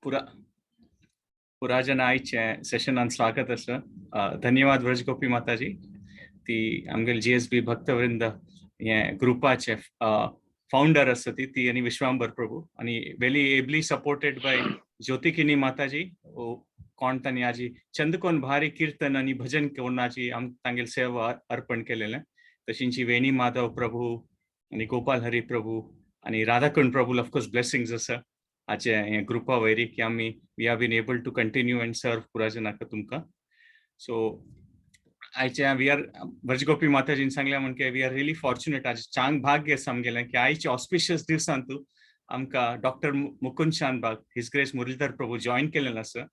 पुरा पुराजन आयचे सेशनान स्वागत आसा. धन्यवाद व्रजगोपी माताजी. ती आमगेले जीएसबी भक्तवृंद हे ग्रुपाचे फाउंडर आसा ती ती आनी विश्वांबर प्रभू आनी वेली एबली सपोर्टेड बाय ज्योतिकिनी माताजी. कोण तांणी आजी चंदकोन भारी कीर्तन आनी भजन कोणाची आम तांगेले सेवा अर्पण केलेले. तशींची वेणी माधव प्रभू आनी गोपाल हरी प्रभू आनी राधाकुंड प्रभू ऑफकोर्स ब्लेसिंग्स आसा हाचे हे ग्रुपा वयरी की आमी we have been able to continue and serve पुराजनाक तुमकां. सो आयच्या we are व्रजगोपी माताजीन सांगल्या म्हण की we are really fortunate. आज चांग भाग्य आसा आमगेलें की आयच्या ऑस्पिशियस दिवसांतू आमकां doctor Mukund Shanbhag his grace Muralidhar Prabhu join केलेलो आसा.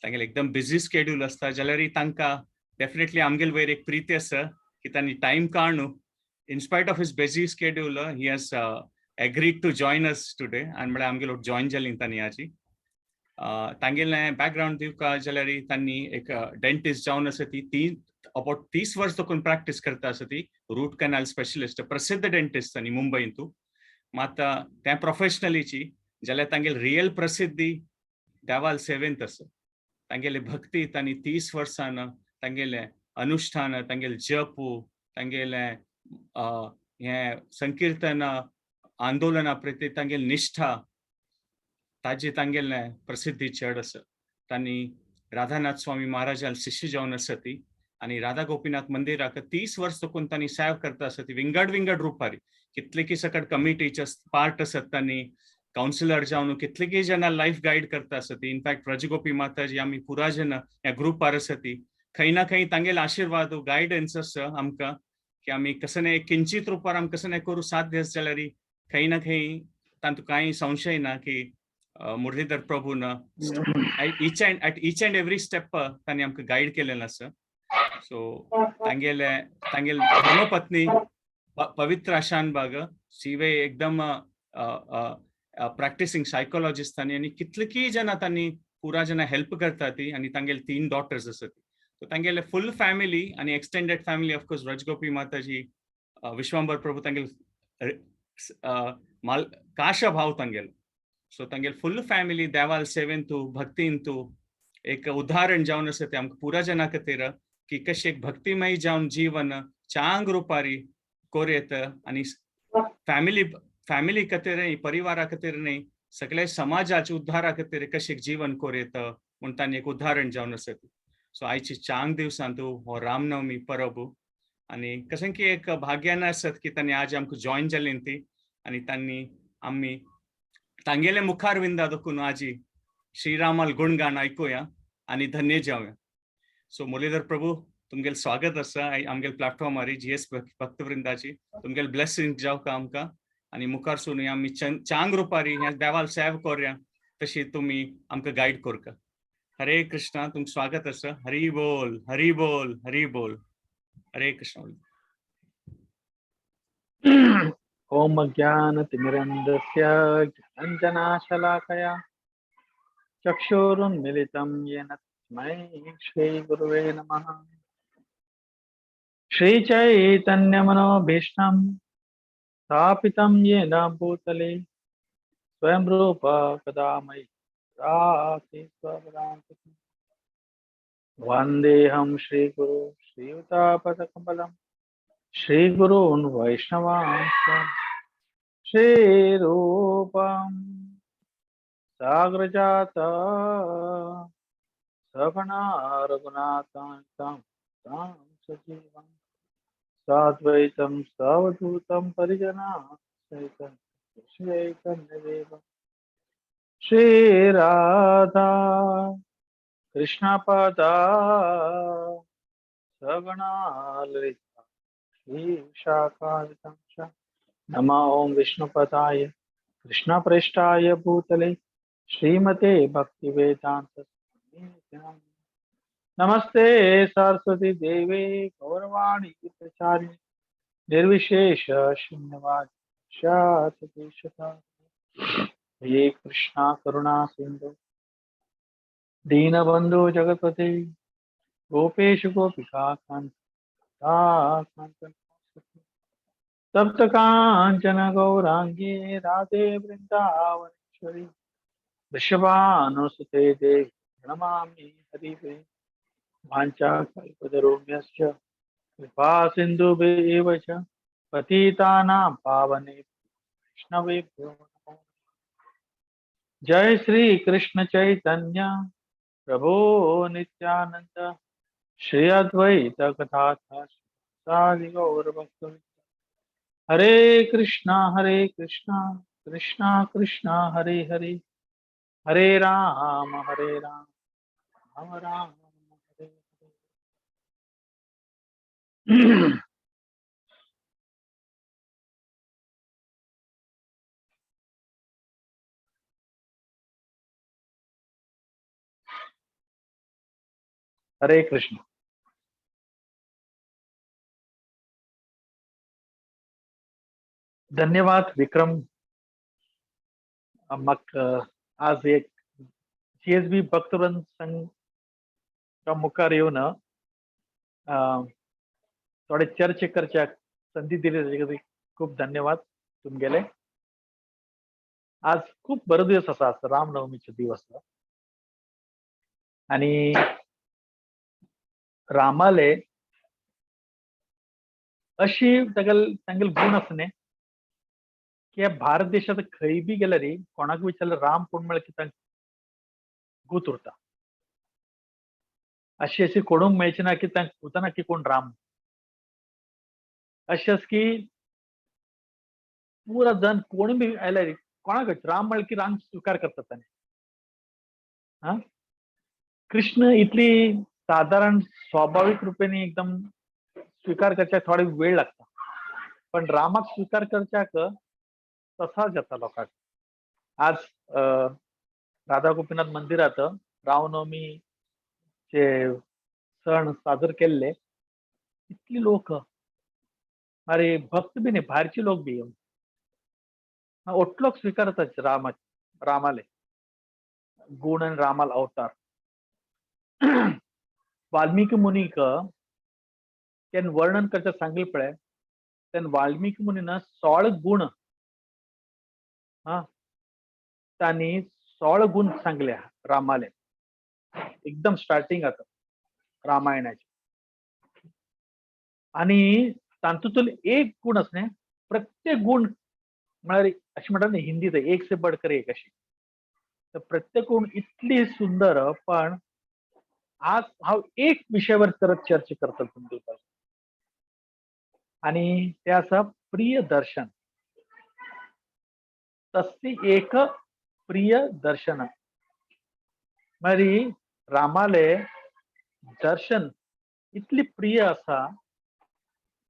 तांगेले एकदम बिझी स्केड्यूल आसता जाल्यारय तांकां डेफिनेटली आमगेले वयर एक प्रिती आसा की तांणी टायम काडून in spite of his busy schedule he has agreed to join us today. आनी म्हळ्यार आमगेलो जॉयन जाली तांणी आजी. तांगेलें बॅकग्रावंड दिवका जाल्यार तांणी एक डेंटिस्ट जावन आसा. ती ती अबाउट 30 वर्स तकून प्रॅक्टीस करता आसा. ती रूट कॅनाल स्पेशलिस्ट, प्रसिद्ध डेंटिस्ट आनी मुंबयंतू. मात तें प्रोफेशनलीची जाल्यार तांगेली रियल प्रसिद्धी देवाल सेवेंत आसा. तांगेली भक्ती तांणी 30 वर्सान तांगेलें अनुष्ठान, तांगेलें जप, तांगेलें हें संकीर्तन आंदोलना प्रती तांगेली निष्ठा, ताजी तांगेलें प्रसिद्धी चड आसा. तांणी राधानाथ स्वामी महाराजाल शिष्य जावन आसा ती आनी राधा गोपीनाथ मंदिराक 30 वर्स तकून तांणी सेव करता आसा ती विंगड विंगड रुपारी. कितले की सकट कमिटीचे पार्ट आसत तांणी, कावन्सिलर जावन कितले जाणां लायफ गायड करता आसा ती. इनफॅक्ट व्रजगोपी माताजी आमी पुरा जन ह्या ग्रुपार आसा ती खंय ना खंय तांगेले आशिर्वाद, गायडन्स आसा आमकां की आमी कसं नाही किंचित रुपार आमी कसं नाही करूं साध्य आसा जाल्यार खंय ना खंय तातूंत कांय संशय ना की Murlidhar प्रभून each and at each and every step तांणी आमकां गायड केलेलें आसा. सो तांगेले तांगेले धर्मपत्नी पवित्र शानबाग शिवे एकदम प्रॅक्टिसिंग सायकोलॉजिस्ट तांणी आनी कितलीं जाणां तांणी पुरा जाणां हेल्प करता ती आनी तांगेले तीन डॉटर्स आसात. सो तांगेले फुल फॅमिली आनी एक्सटेंडेड फॅमिली, ऑफकोर्स व्रजगोपी माताजी, विश्वांबर प्रभू तांगेले माल काशा भाव तांगेलो. सो तांगेले फुल फॅमिली देवाल सेवेंतू भक्तींतू एक उदाहरण जावन आसा ते आमकां पुरा जना खातीर की कशें एक भक्तिमय जावन जीवन चांग रुपारी कोरयेत आनी फॅमिली फॅमिली खातीर न्ही, परिवारा खातीर न्ही, सगळे समाजाच्या उद्धारा खातीर कशें जीवन कोरयेत म्हूण तांणी एक उदाहरण जावन आसा. सो आयची चांग दिवसांतू हो रामनवमी परब आनी कशें की एक भाग्यान आसत की तांणी आज आमकां जॉयन जाली ती आनी तांणी आमी तांगेले मुखार विंदा दखून आजी श्रीरामाल गुणगान आयकुया आनी धन्य जावया. सो मुरलीधर प्रभू, तुमगेले स्वागत आसा आमगेले प्लॅटफॉर्मार जीएस भक्तवृंदाची. तुमगेले ब्लेसिंग जावका आमकां आनी मुखार सून आमी चांग रुपारी ह्या देवाल सेव कोरया तशी तुमी आमकां गायड करका. हरे कृष्णा. तुमकां स्वागत आसा. हरी बोल, हरी बोल, हरी बोल. हरे कृष्ण. ॐ अज्ञानतिमिरन्दस्य ज्ञानञ्जनाशलाकया चक्षुरुन्मिलितं येन तस्मै श्रीगुरुवे नमः. श्रीचैतन्यमनोभीष्टं स्थापितं येन भूतले स्वयं रूप कदा मयि ददाति स्वपदान्तिकम्. वन्देऽहं श्रीगुरु श्रीयुतापदकमलं श्रीगुरून् वैष्णवांश्च श्रीरूपं साग्रजात सहगणा रघुनाथं तं तां सजीवं साद्वैतं सावधूतं परिजना सहितं श्रीचैतन्यदेवं. श्रीराधा कृष्णपदा सहगणा ललिता श्रीविशाखान्वितं च. नमो ॐ विष्णुपदाय कृष्णप्रेष्ठाय भूतले श्रीमते भक्तिवेदान्त स्वामिनिं. नमस्ते सरस्वती देवे गौरवाणी प्रचारिणे निर्विशेष शून्यवाद शासदेशता. हे कृष्णा करुणा सिंधु दीनबंधु जगतपते गोपेश गोपिका कांत कांत तप्त कांचन गौरांगी राधे वृंदावनेश्वरी. वृषभानुसुते देवी प्रणमामि हरिवे। वाञ्छाकल्पतरुभ्यश्च कृपा सिन्धुभ्य एव च पतितानां पावने वैष्णवेभ्यो नमो। जय श्री कृष्ण चैतन्य प्रभु नित्यानंद श्री अद्वैत कथाथा साधि गौर भक्त। हरे कृष्णा कृष्णा कृष्णा हरे हरे, हरे राम राम राम हरे हरे। हरे कृष्ण। धन्यवाद विक्रम। मग आज एक जीएसबी भक्तवृंद संघ मुखार येवन थोडे चर्चे करच्याक संधी दिली ताजे खातीर खूब धन्यवाद तुमगेले। आज खूब बरो दिवस आसा, आज रामनवमीचो दिवस आनी रामाले अशी तांगेले गुण आसा न्ही की भारत देशांत खंय बी गेल्यार कोणाक विचारल्यार राम कोण म्हळ्यार की तांकां गूत उरता। अशी अशी कोणूंक मेळची ना की तांकां उरतना की कोण राम, अशें आसा की पुरा जन कोण बी आयल्यार कोणाक राम म्हळ्यार की राम स्विकार करतात ताणें। हा, कृष्ण इतली साधारण स्वाभाविक रुपेन एकदम स्विकार करच्याक थोडो वेळ लागता, पण रामाक स्विकार करच्याक तसाच जाता लोकांक। आज राधा गोपीनाथ मंदिरात रामनवमीचे सण साजर केल्ले, इतली लोक, अरे भक्त बी न्ही, भायरचे लोक बी येवन ओटलोक स्विकारतात रामाले गुण आनी रामाल अवतार। वाल्मिकी मुनीक तेन वर्णन करचें सांगलें पळय, तेन वाल्मिकी मुनीन 16 गुण, हा, तांणी 16 गुण सांगले रामाले, एकदम स्टार्टिंग आता रामायणाचे। आनी तातूंतलो एक गुण आसलें, प्रत्येक गुण म्हळ्यार अशें म्हणटात न्ही हिंदीत एक से बढ़कर एक अशी, तर प्रत्येक गुण इतली सुंदर। पण आज हांव एक विशयावर परत चर्चा करता तुमचे, आनी ते आसा प्रिय दर्शन। तसली एक प्रिय दर्शन म्हळ्यार रामाले दर्शन इतली प्रिय आसा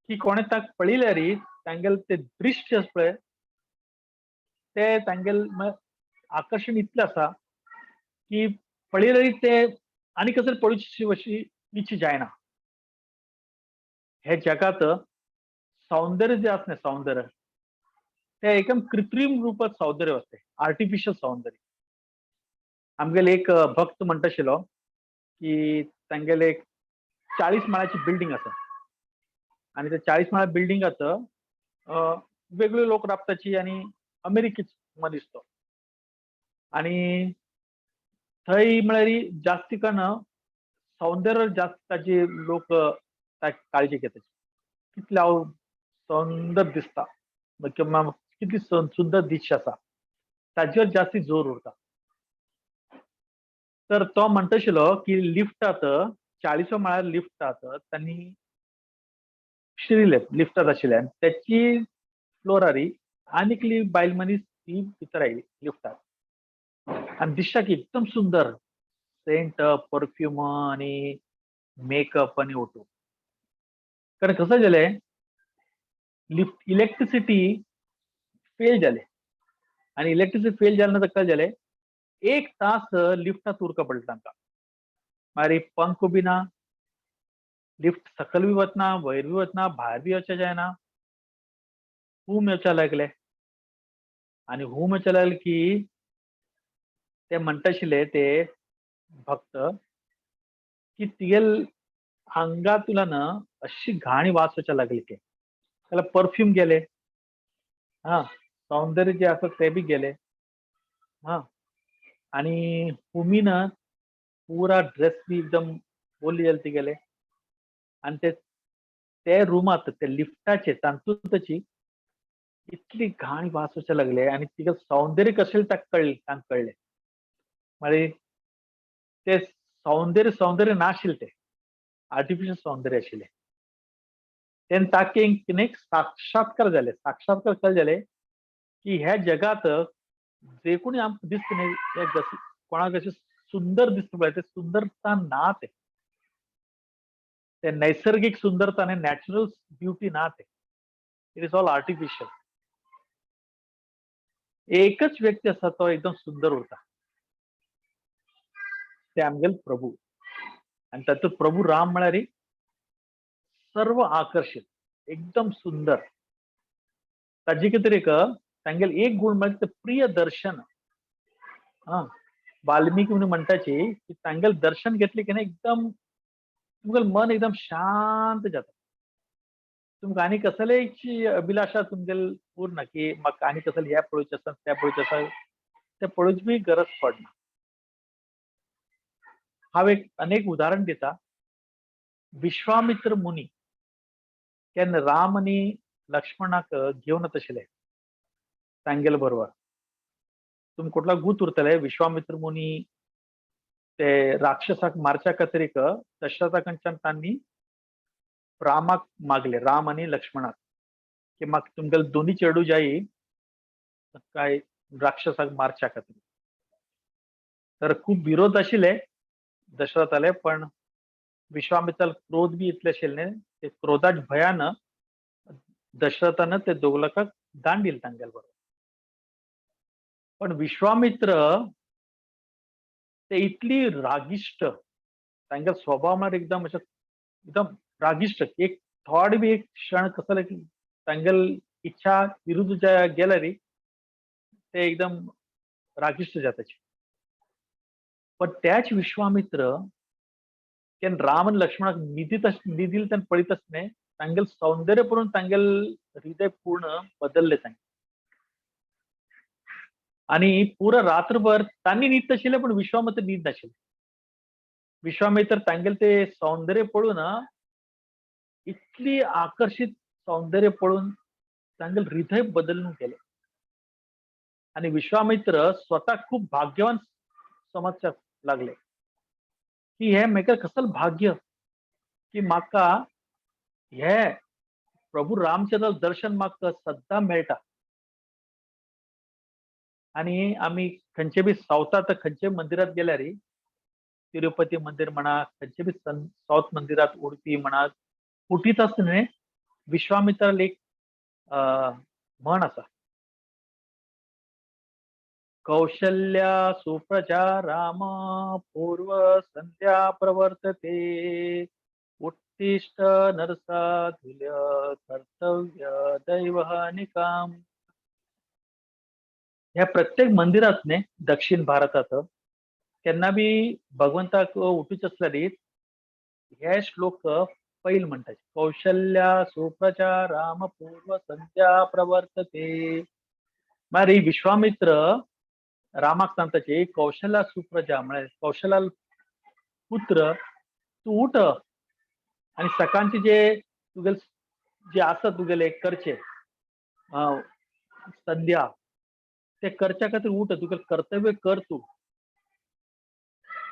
की कोणे ताका पळयल्यार तांगेले ते दृश्य आसा पळय ते तांगेले आकर्शण इतलें आसा की पळयल्यार ते आनी कसले पळोवची अशी इच्छा जायना। हे जगात सौंदर्य जे आसा न्ही, सौंदर्य ते एकदम कृत्रिम रूपात सौंदर्य आसता, आर्टिफिशियल सौंदर्य। आमगेले एक भक्त म्हणटा आशिल्लो की तांगेले एक 40 माळ्याची बिल्डींग आसा आनी त्या 40 माळ्या बिल्डिंगात वेगळे लोक राबताची आनी अमेरिकेच मनीस तो, आनी थंय म्हळ्यार जास्ती कन्न सौंदर्य जास्त ताजी लोक काळजी घेता, कितलें हांव सौंदर्य दिसता किंवा कितली सुंदर दृश्य आसा ताजेर जास्ती जोर उरता। तर तो म्हणटा आशिल्लो की लिफ्टांत 40 माळ्यार लिफ्टांत तांणी शिरिल्ले लिफ्टांत आशिल्ले आनी त्याची फ्लोरार आनीकली बायल मनीस ती भितर आयली लिफ्टांत आनी दिसता की एकदम सुंदर सेंट परफ्यूम आनी मेकअप आनी ओटो। कारण कसं जालें, लिफ्ट इलेक्ट्रिसिटी फेल जाले आनी इलेक्ट्रिसिटी फेल जाले नंतर काय जालें, 1 तास लिफ्टांत उरका पडलें तांकां। मागीर पंखो बी ना, लिफ्ट सकयल बी वतना, वयर बी वतना, भायर बी वचचें जायना, हूम येवच्या लागले आनी हूम येवच्या लागले की ते म्हणटा आशिल्ले ते भक्त की तिगेल आंगातुला ना अशी घाण वास येवच्या लागली की त्याला परफ्यूम गेले, हा सौंदर्य जे आसा ते बी गेले, हा आणि हुमीनं पुरा ड्रेस बी एकदम बोलली जाले तिगेले. आनी ते ते रुमांत ते लिफ्टाचे तातूंतची इतली घाण वास येवचे लागले आनी तिका सौंदर्य कशें ताका कळ्ळें, तांकां कळ्ळें. मागीर ते सौंदर्य सौंदर्य नाशिल्लें, ते आर्टिफिशियल सौंदर्य आशिल्लें. तेन्ना ताका एक साक्षात्कार जाले. साक्षात्कार कशें जाले की ह्या जगात जे कोणी आमकां दिसता न्ही, कोणाक अशें सुंदर दिसता पळय, ते सुंदरता ना, ते ते नैसर्गिक सुंदरता न्ही, नॅचरल ब्युटी ना ते, it is all artificial. एकच व्यक्ती आसा तो एकदम सुंदर उरता, ते आमगेले प्रभू. आनी तातूंत प्रभू राम म्हळ्यार सर्व आकर्षित, एकदम सुंदर. ताजे कितें एक तांगेले एक गुण म्हळ्यार प्रिय दर्शन. हा, वाल्मिकी म्हणून म्हणटाची की तांगेले दर्शन घेतले की नाही एकदम तुमगेलें मन एकदम शांत जाता. तुमकां आनी कसलेची अभिलाषा तुमगेले उरना की म्हाका आनी कसले हें पळोवचें आसा, तें पळोवचें आसा, तें पळोवची बी गरज पडना. हांव एक अनेक उदाहरण दिता. विश्वामित्र मुनी केन्ना राम आनी लक्ष्मणाक घेवन आशिल्ले तांगेले बरोबर. तुमकां कुठला गूत उरतले, विश्वामित्र मुनी ते राक्षसाक मारच्या खातीर दशरथा कडच्यान तांणी रामाक मागले, राम आनी लक्ष्मणाक, की म्हाका तुमगेले दोनी चेडूं जायी काय राक्षसाक मारच्या खातीर. तर खूब विरोध आशिल्ले दशरथाले, पण विश्वामित्राक क्रोध बी इतले आशिल्ले, ते क्रोधाच भयान दशरथान ते दोग लोकांक दान दिले तांगेले बरोबर. पण विश्वामित्र ते इतली रागिश्ट, तांगेलो स्वभाव म्हळ्यार एकदम अशें एकदम रागिश्ट. एक थोडे बी एक क्षण कसले तांगेल इच्छा विरुद्ध गेल्यार ते एकदम रागिश्ट जाताचे. पण त्याच विश्वामित्र केन्ना राम आनी लक्ष्मणाक निदीत निदील तेन्ना पळयत आसलें, तांगेल सौंदर्य पळोवन तांगेल हृदय पूर्ण बदलले तांगे. आनी पुरा रात्रभर तांणी न्हीद आशिल्ले, पण विश्वामित्र न्हीद नाशिल्ले. विश्वामित्र तांगेले ते सौंदर्य पळोवन, इतली आकर्षित सौंदर्य पळोवन तांगेले हृदय बदलून गेले. आणि विश्वामित्र स्वतः खूप भाग्यवान समजच्याक लागले की हे म्हाका कसल भाग्य की म्हाका हे प्रभू रामचंद्र दर्शन म्हाका सद्दां मेळटा. आणि आमी खंयचे बी सावथात खंयचे मंदिरात गेल्यार, तिरुपती मंदिर म्हणा, खंयचे बी सावथ मंदिरात, उडपी म्हणा, उठीत आसतना न्ही विश्वामित्राल एक म्हण आसा, कौशल्या सुप्रजा राम पूर्व संध्या प्रवर्तते, उत्तिष्ठ नरसाधुल्य कर्तव्य दैवहानिकाम. ह्या प्रत्येक मंदिरात न्ही दक्षिण भारतात केन्ना बी भगवंताक उठूच आसल्यार हे श्लोक पैल म्हणटात, कौशल्या सुप्रजा राम पूर्व संध्या प्रवर्तते. मागीर विश्वामित्र रामाक सांगताचे, कौशल्या सुप्रजा म्हळ्यार कौशल्या पुत्र, तूं उठ आनी सकाळचे जे तुगेले जे आसा तुगेले करचे संध्या, ते करच्या खातीर उठ, तुगेलें कर्तव्य कर तूं.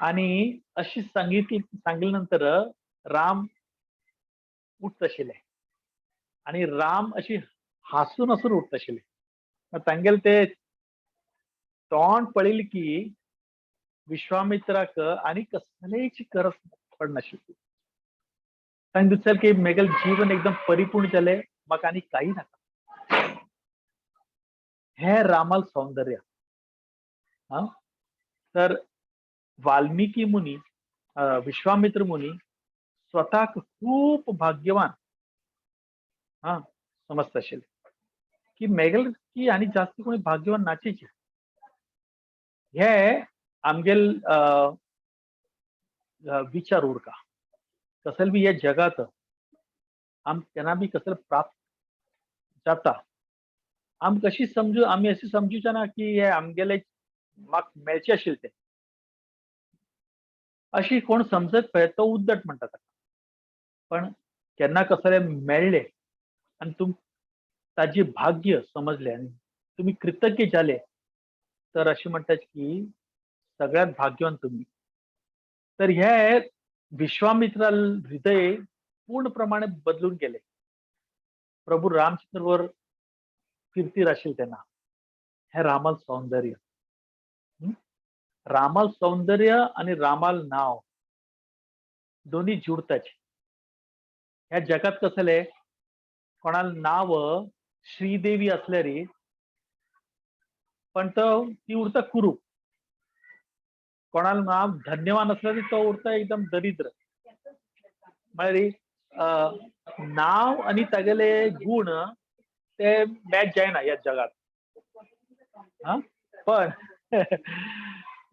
आणि अशी सांगितली, सांगले नंतर राम उठत आशिल्ले आणि राम अशी हासून हासून उठत आशिल्ले. तांगेले ते तोंड पळयलें की विश्वामित्राक आनी कसलेच गरज पडनाशिल्ली. तांकां दिसतालें की म्हागेलें जीवन एकदम परिपूर्ण जालें, म्हाका आनी काही नाका. हे रामाल सौंदर्य. हा, तर वाल्मिकी मुनी, विश्वामित्र मुनी स्वतःक खूप भाग्यवान हा समजता आशिल्ले की मेगेल की आनी जास्त कोणी भाग्यवान नाचेचे. हे आमगेल विचार उरका कसल बी ह्या जगात आम केन्ना बी कसल प्राप्त जाता, आम कशी समजू, आमी अशी समजूचे ना की हे आमगेले म्हाका मेळचें आशिल्लें तें. अशी कोण समजत पळय तो उद्दट म्हणटा ताका. पण केन्ना कसले मेळ्ळे आनी तुम ताजी भाग्य समजले आनी तुमी कृतज्ञ जाले तर अशें म्हणटात की सगळ्यात भाग्यवान तुमी. तर हे विश्वामित्रा हृदय पूर्ण प्रमाणे बदलून गेले. प्रभू रामचंद्र वर फिरतीर आशिल्ले तेन्ना हे रामाल सौंदर्य, रामाल सौंदर्य आणि रामाल नाव दोन्ही जुडताच. ह्या जगात कसले कोणाला नाव श्रीदेवी असले रे पण तो ती उरता कुरूप, कोणाला नाव धन्यवान असलं तरी तो उरता एकदम दरिद्र. म्हळ्यार नाव आणि तागेले गुण ते मॅच जायना ह्या जगात. हा, पण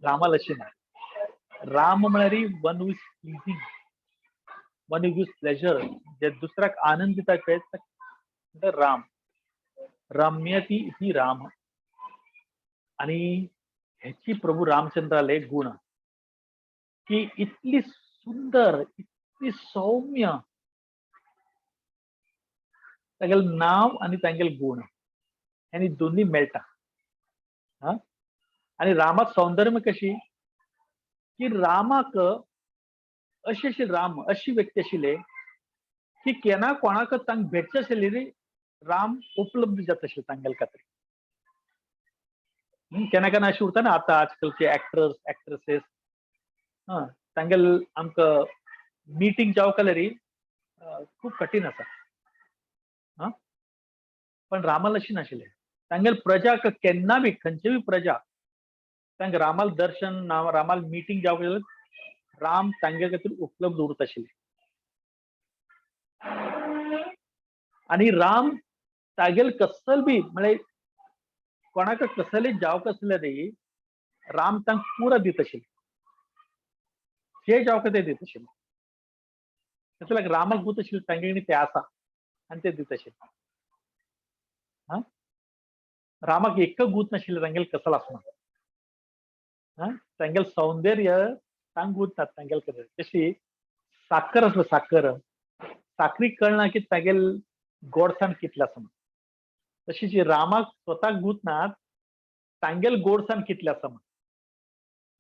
रामाला अशी ना. राम म्हळ्यार one who is pleasing, one who gives pleasure, जे दुसऱ्याक आनंद दिता पळय राम. रम्यती ही राम. आणि ह्याची प्रभू रामचंद्राले गुण की इतली सुंदर, इतली सौम्य तागेलें नाव आणि तांगेले गुण आनी दोन्ही मेळटा. हा, आणि रामाक सौंदर्य कशी की रामाक अशी अशी राम अशी व्यक्ती आशिल्ले की केन्ना कोणाक तांकां भेटचे आशिल्ले रे राम उपलब्ध जाता आशिल्ले तांगेले खातीर. केन्ना केन्ना अशें उरता ना आतां आजकालचे एक्टर्स एक्ट्रेसेस, हा, तांगेले आमकां मिटींग जावंक जाल्यार खूब कठीण आसा. हा, पण रामाला अशी नाशिल्लें. तांगेले प्रजाक केन्ना बी खंयची बी प्रजा तांकां रामाल दर्शन ना रामाल मिटींग जावंक जाल्यार राम तांगे खातीर उपलब्ध उरता आशिल्ले. आनी राम तागेले कसल बी म्हळ्यार कोणाक कसले जावंक आसले रे राम तांकां पुरो दिता आशिल्ले, जे जावंक ते दिता आशिल्ले. कसल्याक रामाक भूत आशिल्लें तांगे कडेन ते आसा आनी ते दिता आशिल्ले. हा, रामाक एक गूत नाशिल्लें तांगेले कसल आसना. हा, तांगेले सौंदर्य तांक गूत ना तांगेले कडेन. तशी साखर आसलो, साखर साखरीक कळना की तागेले गोडसाण कितलें आसा म्हणून. तशी जी रामाक स्वताक गूत ना तांगेले गोडसाण कितलें आसा म्हणून.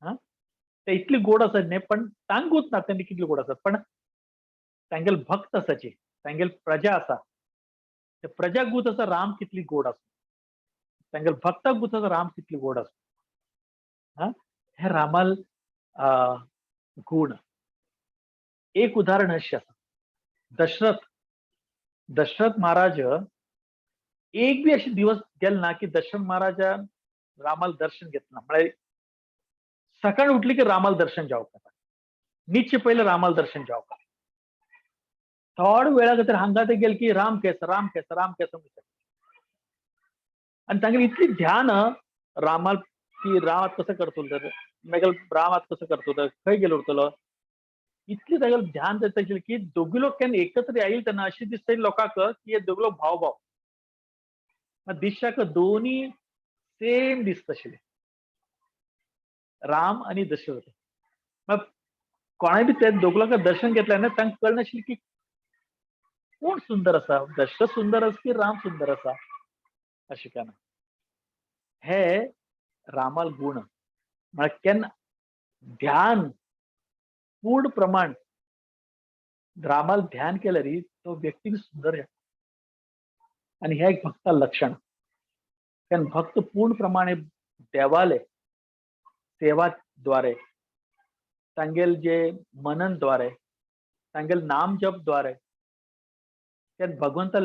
हा, ते इतली गोड आसत न्ही पण तांक गूत ना तेणी कितली गोड आसत, पण तांगेले भक्त आसाची, तांगेले प्रजा आसा, ते प्रजा गूत आसा राम कितली गोड आसा, तांगेले भक्ताक गूत आसा राम कितली गोड आसा. हा, हे रामाल गुण. एक उदाहरण अशें आसा, दशरथ. दशरथ महाराज एक बी अशे दिवस गेले ना की दशरथ महाराजान रामाल दर्शन घेतला. म्हळ्यार सकाळी उठली की रामाल दर्शन जावप, न्हिदचे पयलीं रामाल दर्शन जावप. थोड्या वेळा खातीर हांगा ते गेले की राम केस राम केस राम केस म्हणटा. आनी तांगेलें इतली ध्यान रामाल की राम आतां कसो करतलो तर, मागीर राम आतां कसो करतलो तर, खंय गेलो उरतलो, इतली तागेलें ध्यान जाता आशिल्लें की दोगी लोक केन्ना एकत्र येयल तेन्ना अशें दिसता लोकांक की हे दोग लोक भाव भाव. दिसच्याक दोनी सेम दिसता आशिल्ले, राम आनी दशरथ. मग कोणाय बी ते दोग लोकांक दर्शन घेतलें ना तांकां कळनाशिल्लें की कोण सुंदर आसा, दशरथ सुंदर आसा की राम सुंदर आसा अशें केन्ना. हे रामाल गुण म्हळ्यार केन्ना ध्यान पूर्ण प्रमाण रामाल ध्यान केल्यार तो व्यक्ती सुंदर जाता. आनी हे एक भक्ता लक्षण. कारण भक्त पूर्ण प्रमाणे देवाले सेवाद्वारे, तांगेले जे मनन द्वारे, तांगेले नाम जप द्वारे ते भगवंता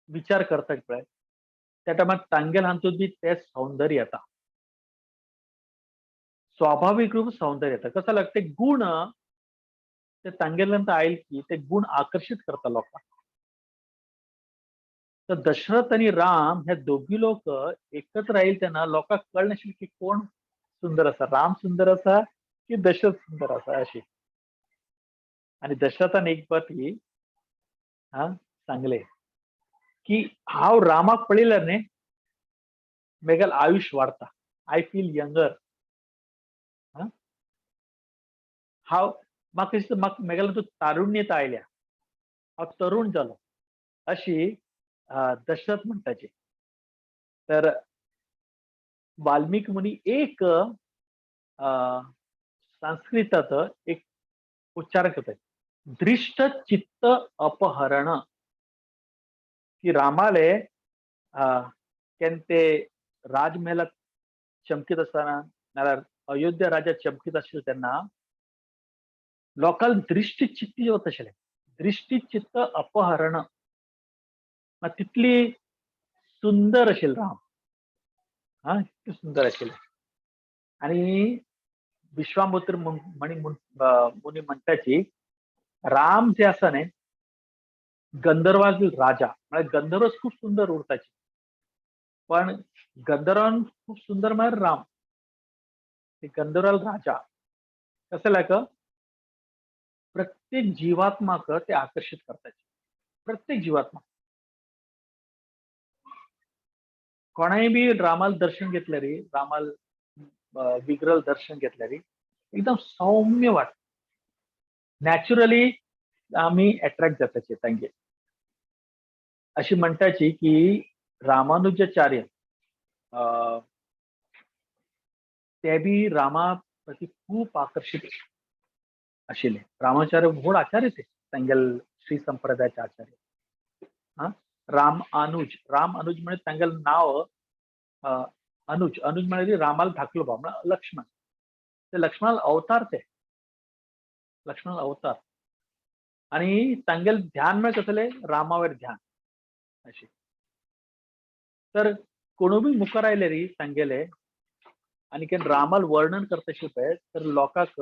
विचार करता पळय त्या टायमार तांगेले हातूंत बी ते सौंदर्य येता, स्वाभावीक रूप सौंदर्य येता. कसं लागते ते गुण ते तांगेल्यान आयल की ते गुण आकर्षित करता लोकांक. तर दशरथ आणि राम हे दोगी लोक एकत्र आयल तेन्ना लोकांक कळनाशिल्लें की कोण सुंदर आसा, राम सुंदर आसा की दशरथ सुंदर आसा अशी. आणि दशरथान एक बाती हा सांगले की हांव रामाक पळयल्यार न्ही मेगेल आयुष्य वाडता, I feel younger. हांव म्हाका दिसता म्हाका मेगेलो तो तारुण्यता आयल्या, हांव तरुण जालो, अशी दशरथ म्हणटाची. तर वाल्मीक मुनी एक संस्कृतात एक उच्चार करतात, दृष्ट चित्त अपहरण, की रामाले केन्ना ते राजमहलात चमकीत आसतना नाल्यार अयोध्या राज्यात चमकीत आशिल्ले तेन्ना लोकांक दृश्टी चित्त वता आशिल्लें, दृश्टी चित्त अपहरण, तितली सुंदर आशिल्लो राम, हा इतकी सुंदर आशिल्ले. आणि विश्वामित्र मुनी म्हणटाची राम जे आसा न्ही गंधर्वातील राजा, म्हळ्यार गंधर्वच खूब सुंदर उरताची, पण गंधर्वान खूब सुंदर म्हळ्यार राम, ते गंधर्वाल राजा कशें लायक प्रत्येक जीवात्माक ते आकर्षित करताचे, प्रत्येक जीवात्मा. कोणाय बी रामाल दर्शन घेतले रे, रामाल विग्रल दर्शन घेतले रे, एकदम सौम्य वाटता, नॅचरली आमी एट्रॅक्ट जाताचे तांगे. अशी म्हणटाची की रामानुजाचार्य ते बी रामा प्रती खूब आकर्षित आशिल्ले. रामाचार्य व्हड आचार्य ते तांगेल श्री संप्रदायाचे आचार्य. हा राम अनुज, राम अनुज म्हणजे तांगेल नांव अनुज, अनुज म्हणजे रामाल धाकलो भाव म्हळ्यार लक्ष्मण, ते लक्ष्मणाल अवतार, ते लक्ष्मणाल अवतार. आणि तांगेल ध्यान म्हळ्यार कसलें, रामावेर ध्यान अशें. तर कोणूय बी मुखार आयले री तांगेले आनी केन्ना रामाल वर्णन करता आशिल्ले पळय, तर लोकांक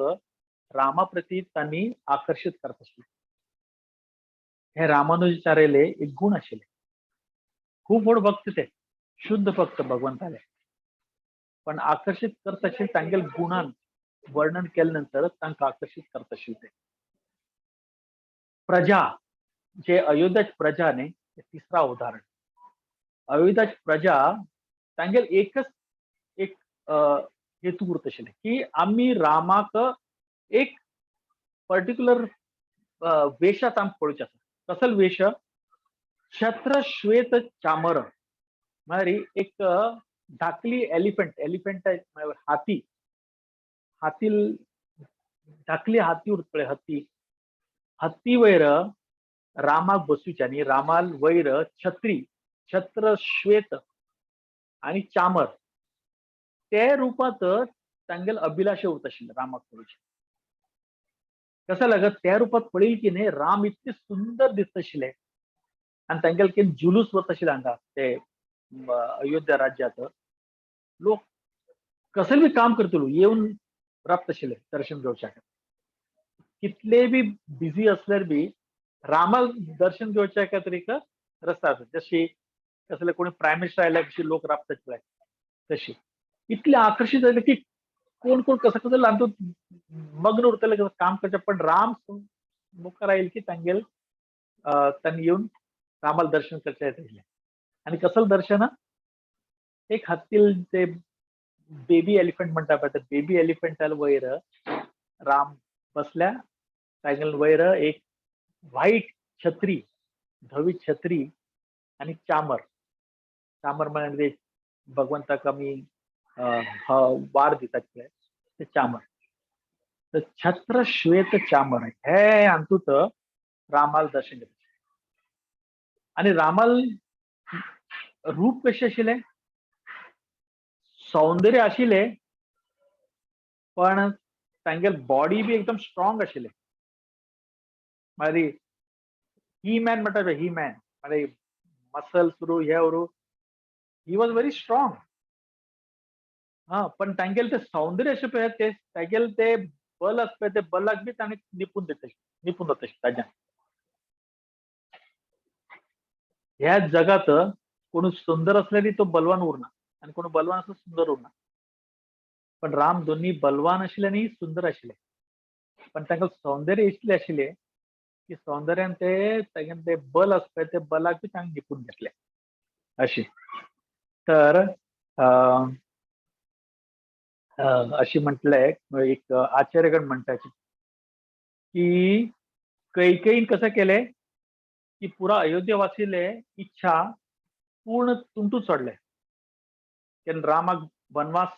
रामा प्रती तांणी आकर्शीत करता आशिल्ले. हे रामानुजाचार्याले एक गुण आशिल्ले, खूब व्हड भक्त ते, शुद्ध भक्त भगवंताले, पण आकर्शीत करता आशिल्ले तांगेल गुणान वर्णन केले नंतर तांकां आकर्शीत करता आशिल्ले ते. प्रजा जे अयोध्याची प्रजा न्ही, तिसरा उदाहरण, अयोध्याची प्रजा तांगेल एकच एक हेतू उरता आशिल्ले की आमी रामाक एक पर्टिक्युलर वेशात आमकां पळोवचें आसा. कसलो वेश, छत्र श्वेत चामर, म्हळ्यार एक धाकली एलिफंट, एलिफंट हाती, हाती धाकली हाती उरता पळय, हत्ती, हत्ती वयर रामाक बसोवचें आनी रामाल वयर छत्री, छत्र श्वेत आनी चामर, ते रुपांत तांगेल अभिलाष उरता आशिल्ले रामाक पळोवचें. कसं लागत त्या रुपात पळयली की न्ही राम इतके सुंदर दिसता आशिल्ले आनी तांगेले कितें जुलूस वता आशिल्ले हांगा ते अयोध्या राज्यात, लोक कसले बी काम करतलो येवन राबता आशिल्ले दर्शन घेवच्या खातीर. कितले बी बिझी असल्यार बी रामाक दर्शन घेवच्या खातीर एक रस्ता आसा, जशी कसले कोणी प्रायम मिनिस्टर आयल्यार कशी लोक राबतात पळय तशी, इतले आकर्शीत जाले की कोण कोण कसं कसं तातूंत मग्न उरतले कसं काम करचें, पण राम मुखार आयल की तांगेल तांणी येवन रामाला दर्शन करचें येतलें. आनी कसलें दर्शन, एक हत्तील ते बेबी एलिफंट म्हणटा पळय, ते बेबी एलिफंटाल वयर राम बसल्या, तांगेल वयर एक व्हायट छत्री, धवी छत्री आनी चामर, चामर म्हळ्यार ते भगवंताक आमी वार दितात पळय ते चामर, तर छत्र श्वेत चामर हे हातूंत रामाल दर्शन घेतलें. आनी रामाल रूप कशें आशिल्लें, सौंदर्य आशिल्लें, पण तांगेल बॉडी बी एकदम स्ट्रॉंग आशिल्लें. म्हळ्यार ही मॅन म्हणटा पळय, ही मॅन म्हळ्यार मसल्स उरूं हे उरूं, he was very strong. हा, पण तांगेले ते सौंदर्य अशें पळय, ते तागेले ते बल आसा पळय, ते बलाक बी ताणें निपून दिता, निपून वता ताज्यान. ह्या जगात कोण सुंदर असल्यारी तो बलवान उरना आनी कोण बलवान आसलो सुंदर उरना, पण राम दोन्ही बलवान आशिल्ले आनी सुंदर आशिल्ले, पण तांकां सौंदर्य इतलें आशिल्लें की सौंदर्यान ते तागेलें ते बल आसा पळय ते बलाक बी ताणें निपून घेतलें अशें. तर अशी म्हटलंय एक आचार्यगण म्हणटाची की कैकेयीन कसं केलंय की पुरा अयोध्यवासीले इच्छा पूर्ण तुमटून सोडले. कारण रामाक वनवास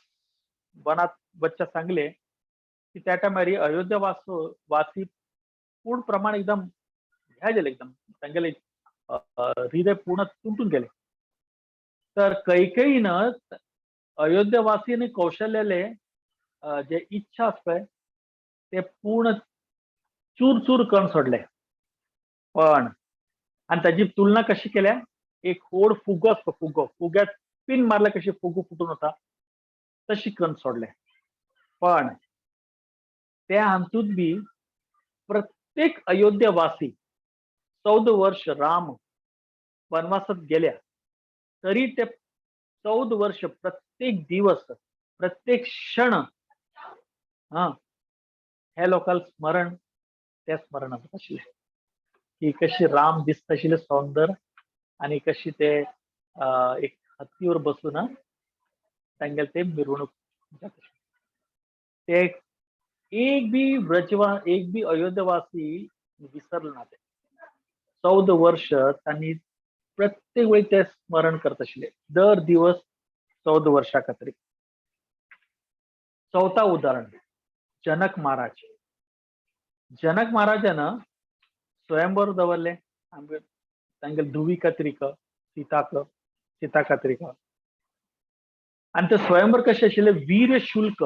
वनात वच्चा सांगले की त्या टायमार अयोध्या वासी पूर्ण प्रमाण एकदम ह्या गेले, एकदम तांगेले हृदय पूर्ण तुमटून गेले. तर कैकेयीनं अयोध्यावासी आणि कौशल्याले जे इच्छा असते ते पूर्ण चूर चूर करून सोडले. पण आणि त्याची तुलना कशी केल्या, एक होड फुगो असतो, फुगो, फुग्यात पिन मारला कशी फुगू फुटून होता तशी करून सोडले. पण त्या हातूंत बी प्रत्येक अयोध्यावासी 14 वर्ष राम वनवासात गेल्या तरी ते 14 वर्ष प्रत्येक दिवस प्रत्येक क्षण हा ह्या लोकांक स्मरण त्या स्मरण आशिल्लें की कशी राम दिसता आशिल्ले सौंदर आणि कशी ते एक हत्तीवर बसून तांगेले ते मिरवणूक जाता. ते एक बी व्रजवा एक बी अयोध्यवासी विसरलं ना. ते 14 वर्ष त्यांनी प्रत्येक वेळी ते स्मरण करत आशिल्ले दर दिवस 14 वर्षा खातीर. चौथा उदाहरण जनक महाराज. जनक महाराजान स्वयंवर दवरले तांगेले धुवी खातीर, सीताक, सीता खातीर. आणि ते स्वयंवर कसे आशिल्ले वीर शुल्क.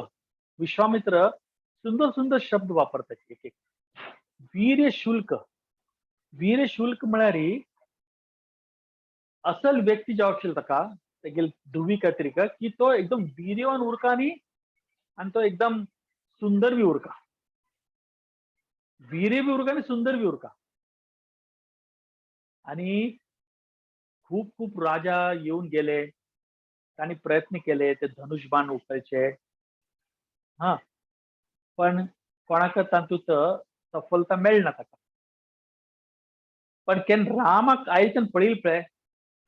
विश्वामित्र सुंदर सुंदर शब्द वापरतात एक एक. वीर शुल्क, वीर शुल्क म्हळ्यार असल व्यक्ती जावं आशिल्लो ताका तेगेले धुवी खातीर की तो एकदम वीर्यवान उरका आणि तो एकदम सुंदर बी उरका, वीर्य बी उरका आणि सुंदर बी उरका. आणि खूप खूप राजा येऊन गेले, त्यांनी प्रयत्न केले ते धनुष बाण उखलचे, हा पण कोणाक तातूंत सफलता मेळना ताका. पण केन्ना रामाक आयच्यान पळयले पळय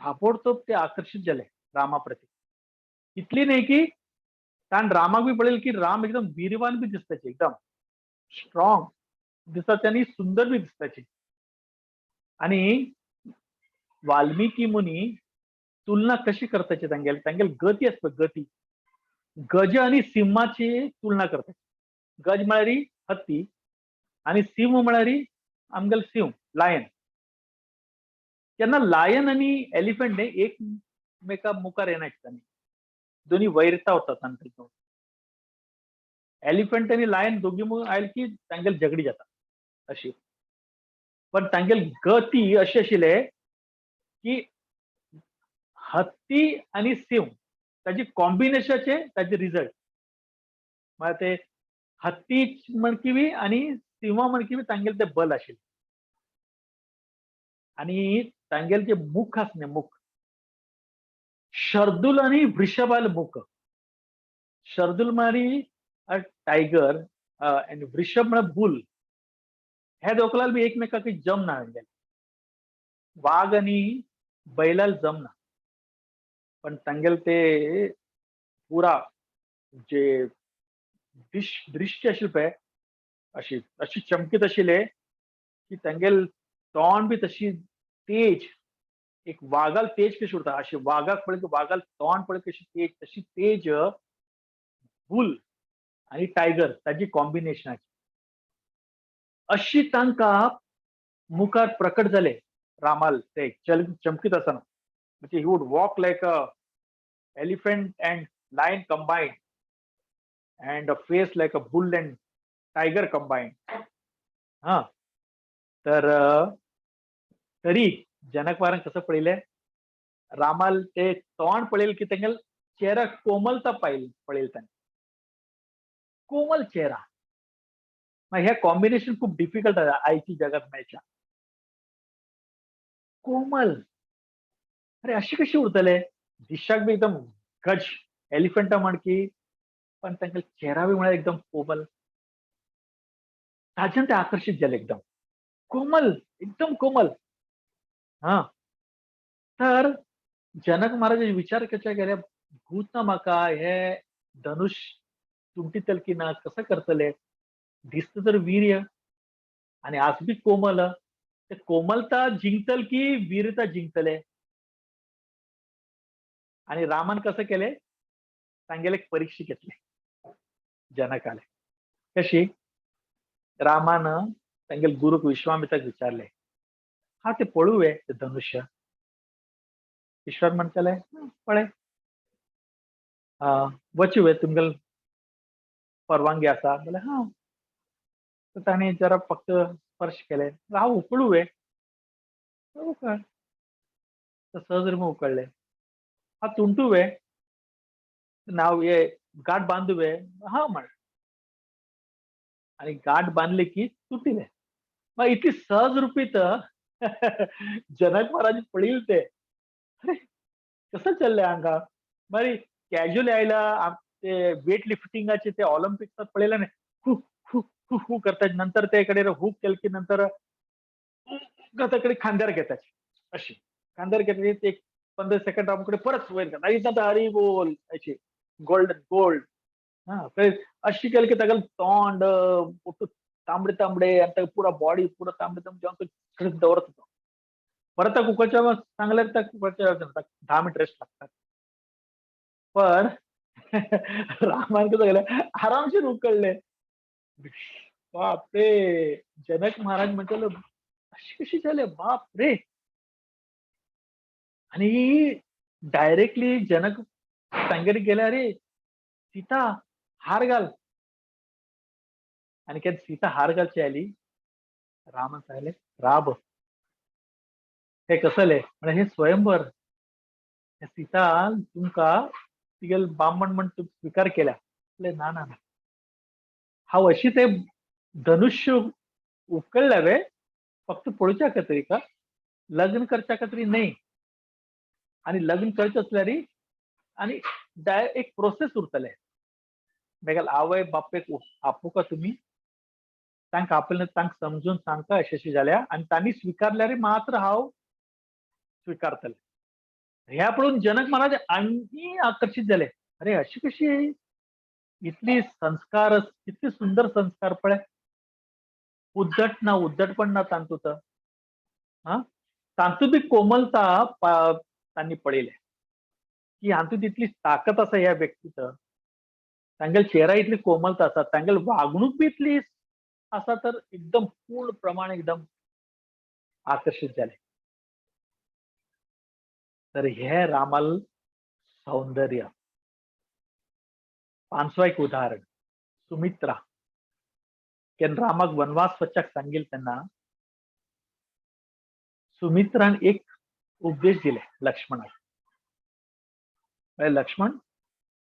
ताबडतोब ते आकर्शीत जाले रामा प्रती. इतली न्हय की ताण रामाक बी पळयले की राम एकदम वीर्यवान बी दिसताचे, एकदम स्ट्रॉंग दिसताचे आणि सुंदर बी दिसताचे. आणि वाल्मिकी मुनी तुलना कशी करताचे तांगेले, तांगेले गती आसता गती, गज आणि सिंहाची तुलना करतात. गज म्हळ्यार हत्ती आणि सिंह म्हळ्यार आमगेले सिंह लायन. तेन्ना लायन आणि एलिफंट हे एकमेका मुखार येना तांणी, दोन्ही वैरता होता तांकां. एलिफंट आणि लायन दोगी आयल की तांगेले झगडी जाता अशी. पण तांगेले गती अशी आशिल्ले की हत्ती आणि सिंह ताजी कॉम्बिनेशनाचे ताजे रिझल्ट म्हळ्यार ते हत्ती म्हणकी आणि सिंहा म्हणकी तांगेले ते बल आशिल्लें. आणि तांगेले जे मुख आसले मुख, शर्दूल आणि वृषभाल मुख. शर्दूल म्हळ्यार टायगर आनी वृषभ म्हळ्यार बुल. ह्या दोगलाल बी एकमेकाक जमना तांगेले. वाग आणि बैलाल जमना, पण तांगेले ते पुरा जे दृश्य आशिल्ले पळय अशी अशी चमकीत आशिल्ले की तांगेले तोंड बी तशी तेज, एक वागाल तेज कशी उरता अशी वागाक पळय की वागाल तोंड पळय कशी तेज, तशी तेज बुल आणि टायगर ताजी कॉम्बिनेशनाची अशी तांकां मुखार प्रकट जाले रामाल ते चमकीत आसतना. म्हणजे he would walk like a elephant and lion combined and a face like a bull and tiger combined. हा तर तरी जनक महाराज कसं पळयलें रामाल ते तोंड पळयल की तेंगेल चेहरा कोमलता पळयल ताणें, कोमल चेहरा. हे कॉम्बिनेशन खूप डिफिकल्ट आहे आयची जगात मेळच्या. कोमल, अरे अशी कशी उरतले, दिशाक बी एकदम गज एलिफंटा म्हणकी, पण तांकां चेहरा बी म्हळ्यार एकदम कोमल. ताज्यान ते आकर्शीत जाले एकदम कोमल, एकदम कोमल. हा तर जनक महाराज विचार करच्या गेले भूत ना म्हाका हे धनुष तुमटीतल की ना, कसं करतले? दिसत तर वीर्य आणि आज बी कोमल, ते कोमलता जिंकतल की वीरता जिंकतले? आणि रामान कसं केले? सांगेल एक परीक्षा घेतली जनकाले. कशी? रामानं सांगेल गुरु विश्वामित्राक विचारले, हा ते पळू आहे ते धनुष्य. ईश्वर म्हणतले पळे, वचू तुमगेल परवानगी आसा बोले हा. तर ताणें जरा फक्त स्पर्श केले, हा उकळू वे, उकळ. तर सहज मग उकळले. हा तुंटू वे, नाव हे गाठ बांधू वे, हा म्हण. आणि गाठ बांधली की तुटीले. मग इतकी सहज रूपी तर जनक महाराज पडील ते, अरे कसं चाललंय हांगा? मागीर कॅज्युअल यायला ते वेट लिफ्टिंगाचे ते ऑलिम्पिक्सात पळयले न्ही, हू हू हू हू करतात, नंतर ते कडे हुक केलं की नंतर कडे खांद्यार घेतात, अशी खांद्यार घेतली ते एक 15 सेकंड रामकडे परत वयर करतात, आणि नंतर हरी बोल अशी गोल्डन गोल्ड. हा अशी केली की तागेलें तोंड तांबडे तांबडे आणि ताका पुरा बॉडी पुरा तांबडे तांबडे जावन दवरता तो. परत त्या कुकरच्या सांगल्यार त्या कुकरच्या 10 मिनिट रेस्ट लागतात. पण रामान कसं केलं, आरामशीर उकळले. बापरे, जनक महाराज म्हणताले अशी कशी झाले, बाप रे. आणि डायरेक्टली जनक सांगेर गेले, अरे सीता हार घाल. आणि केन्ना सीता हार घालची आली, रामान सांगले राब हे कसले, म्हणजे हे स्वयंवर, सीता तुमका तिगेल बामण म्हण तू स्वीकार केल्या. ना ना ना, हांव अशी ते धनुष्य उकळल्या वे फक्त पळोवच्या खातीर का, लग्न करच्या खातीर न्हय. आणि लग्न करचें आसल्यार आनी एक प्रोसेस उरतले. मागीर आवय बापेक आपोवका तुमी, तांकां आपयलें, तांकां समजून सांगता अशें अशें जाल्या आनी तांणी स्विकारल्यार मात्र हांव स्विकारतलें. ह्या पळोवन जनक महाराज आनी आकर्शीत जाले, अरे अशी कशी इतली संस्कार, कितले सुंदर संस्कार पळय, उद्दट ना, उद्दटपण ना तांतूत, हा तांतूत बी कोमलता तांणी पळयलें की हातूंत इतली ताकद आसा ह्या व्यक्तीत, तांगेल चेहरा इतली कोमलता आसा, तांगेल वागणूक बी इतली आसा, तर एकदम पूर्ण प्रमाण एकदम आकर्शीत जाले. तर हे रामाल सौंदर्य. पांचवा एक उदाहरण, सुमित्रा. केन्ना रामाक वनवास वच्चाक सांगील तेन्ना सुमित्रान एक उपदेश दिले लक्ष्मणाक, लक्ष्मण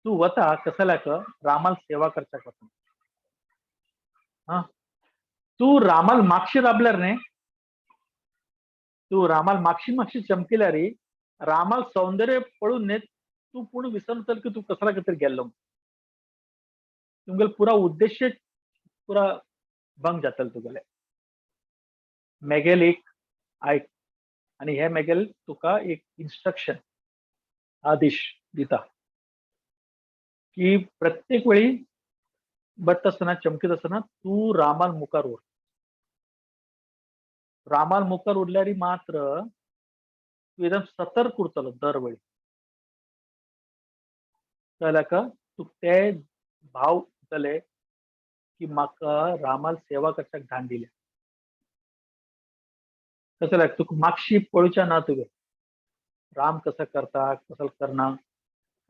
तू वता कसल्याक रामाल सेवा करच्याक वता, हा तू रामाल मागशी राबल्यार न्ही, तू रामाल मागशी मागशी चमकिल्यार रामाल सौंदर्य पळोवन न्ही तू पूर्ण विसरतल की तू कसल्या खातीर गेल्लो, तुमगेलो पुरा उद्देश्य पुरा भंग जातलो तुगेले. मेगेल एक आयक आनी हे मेगेल तुका एक इन्स्ट्रक्शन आदेश दिता की प्रत्येक वेळी बत्त आसतना चमकीत आसतना तूं रामाल मुखार उर. रामाल मुखार उरल्यार मात्र तूं एकदम सतर्क उरतलो दर वेळी. कळ्ळें का? तुका ते भाव उरतले की म्हाका रामाल सेवा करच्याक धाड दिल्या. कसं लायक तुका मागशी पळोवचें ना, तुवें राम कसो करता कसो करना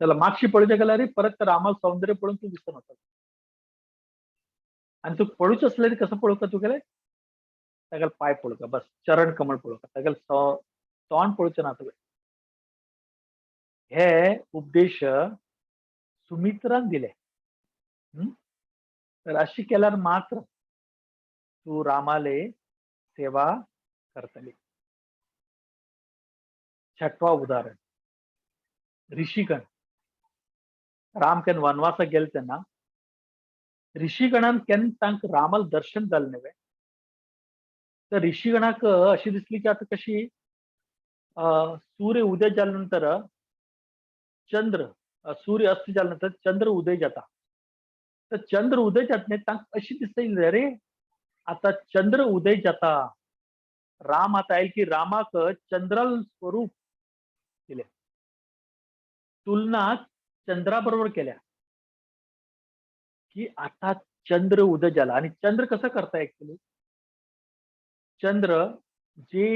जाल्यार मागशी पळोवचें गेल्यार परत रामाल सौंदर्य पळोवन तूं विसरून वतलो. आनी तुका पळोवचें आसल्यार कसो पळोवका तुगेलें, तागेले पांय पळोवका, बस चरण कमळ पळोवका, तागेलें तोंड पळोवचें ना तुवें. हे उपदेश सुमित्रान दिले. तर अशी केल्यार मात्र तूं रामाले सेवा करतली. छठवा उदाहरण, ऋषीगण. राम केन्ना वनवासाक गेले तेन्ना ऋषीगणान केन्ना तांकां रामाल दर्शन जालें न्हय, तर ऋषीगणाक अशी दिसली की आतां कशी सूर्य उदय जाले नंतर चंद्र, सूर्य अस्त जाले नंतर चंद्र उदय जाता, तर चंद्र उदय जात न्ही तांकां अशी दिसता, अरे आता चंद्र उदय जाता, राम आता आयल की रामाक चंद्राल स्वरूप दिले, तुलना चंद्रा बरोबर केल्या की आता चंद्र उदय झाला. आणि चंद्र कसं करता ऍक्च्युली, चंद्र जे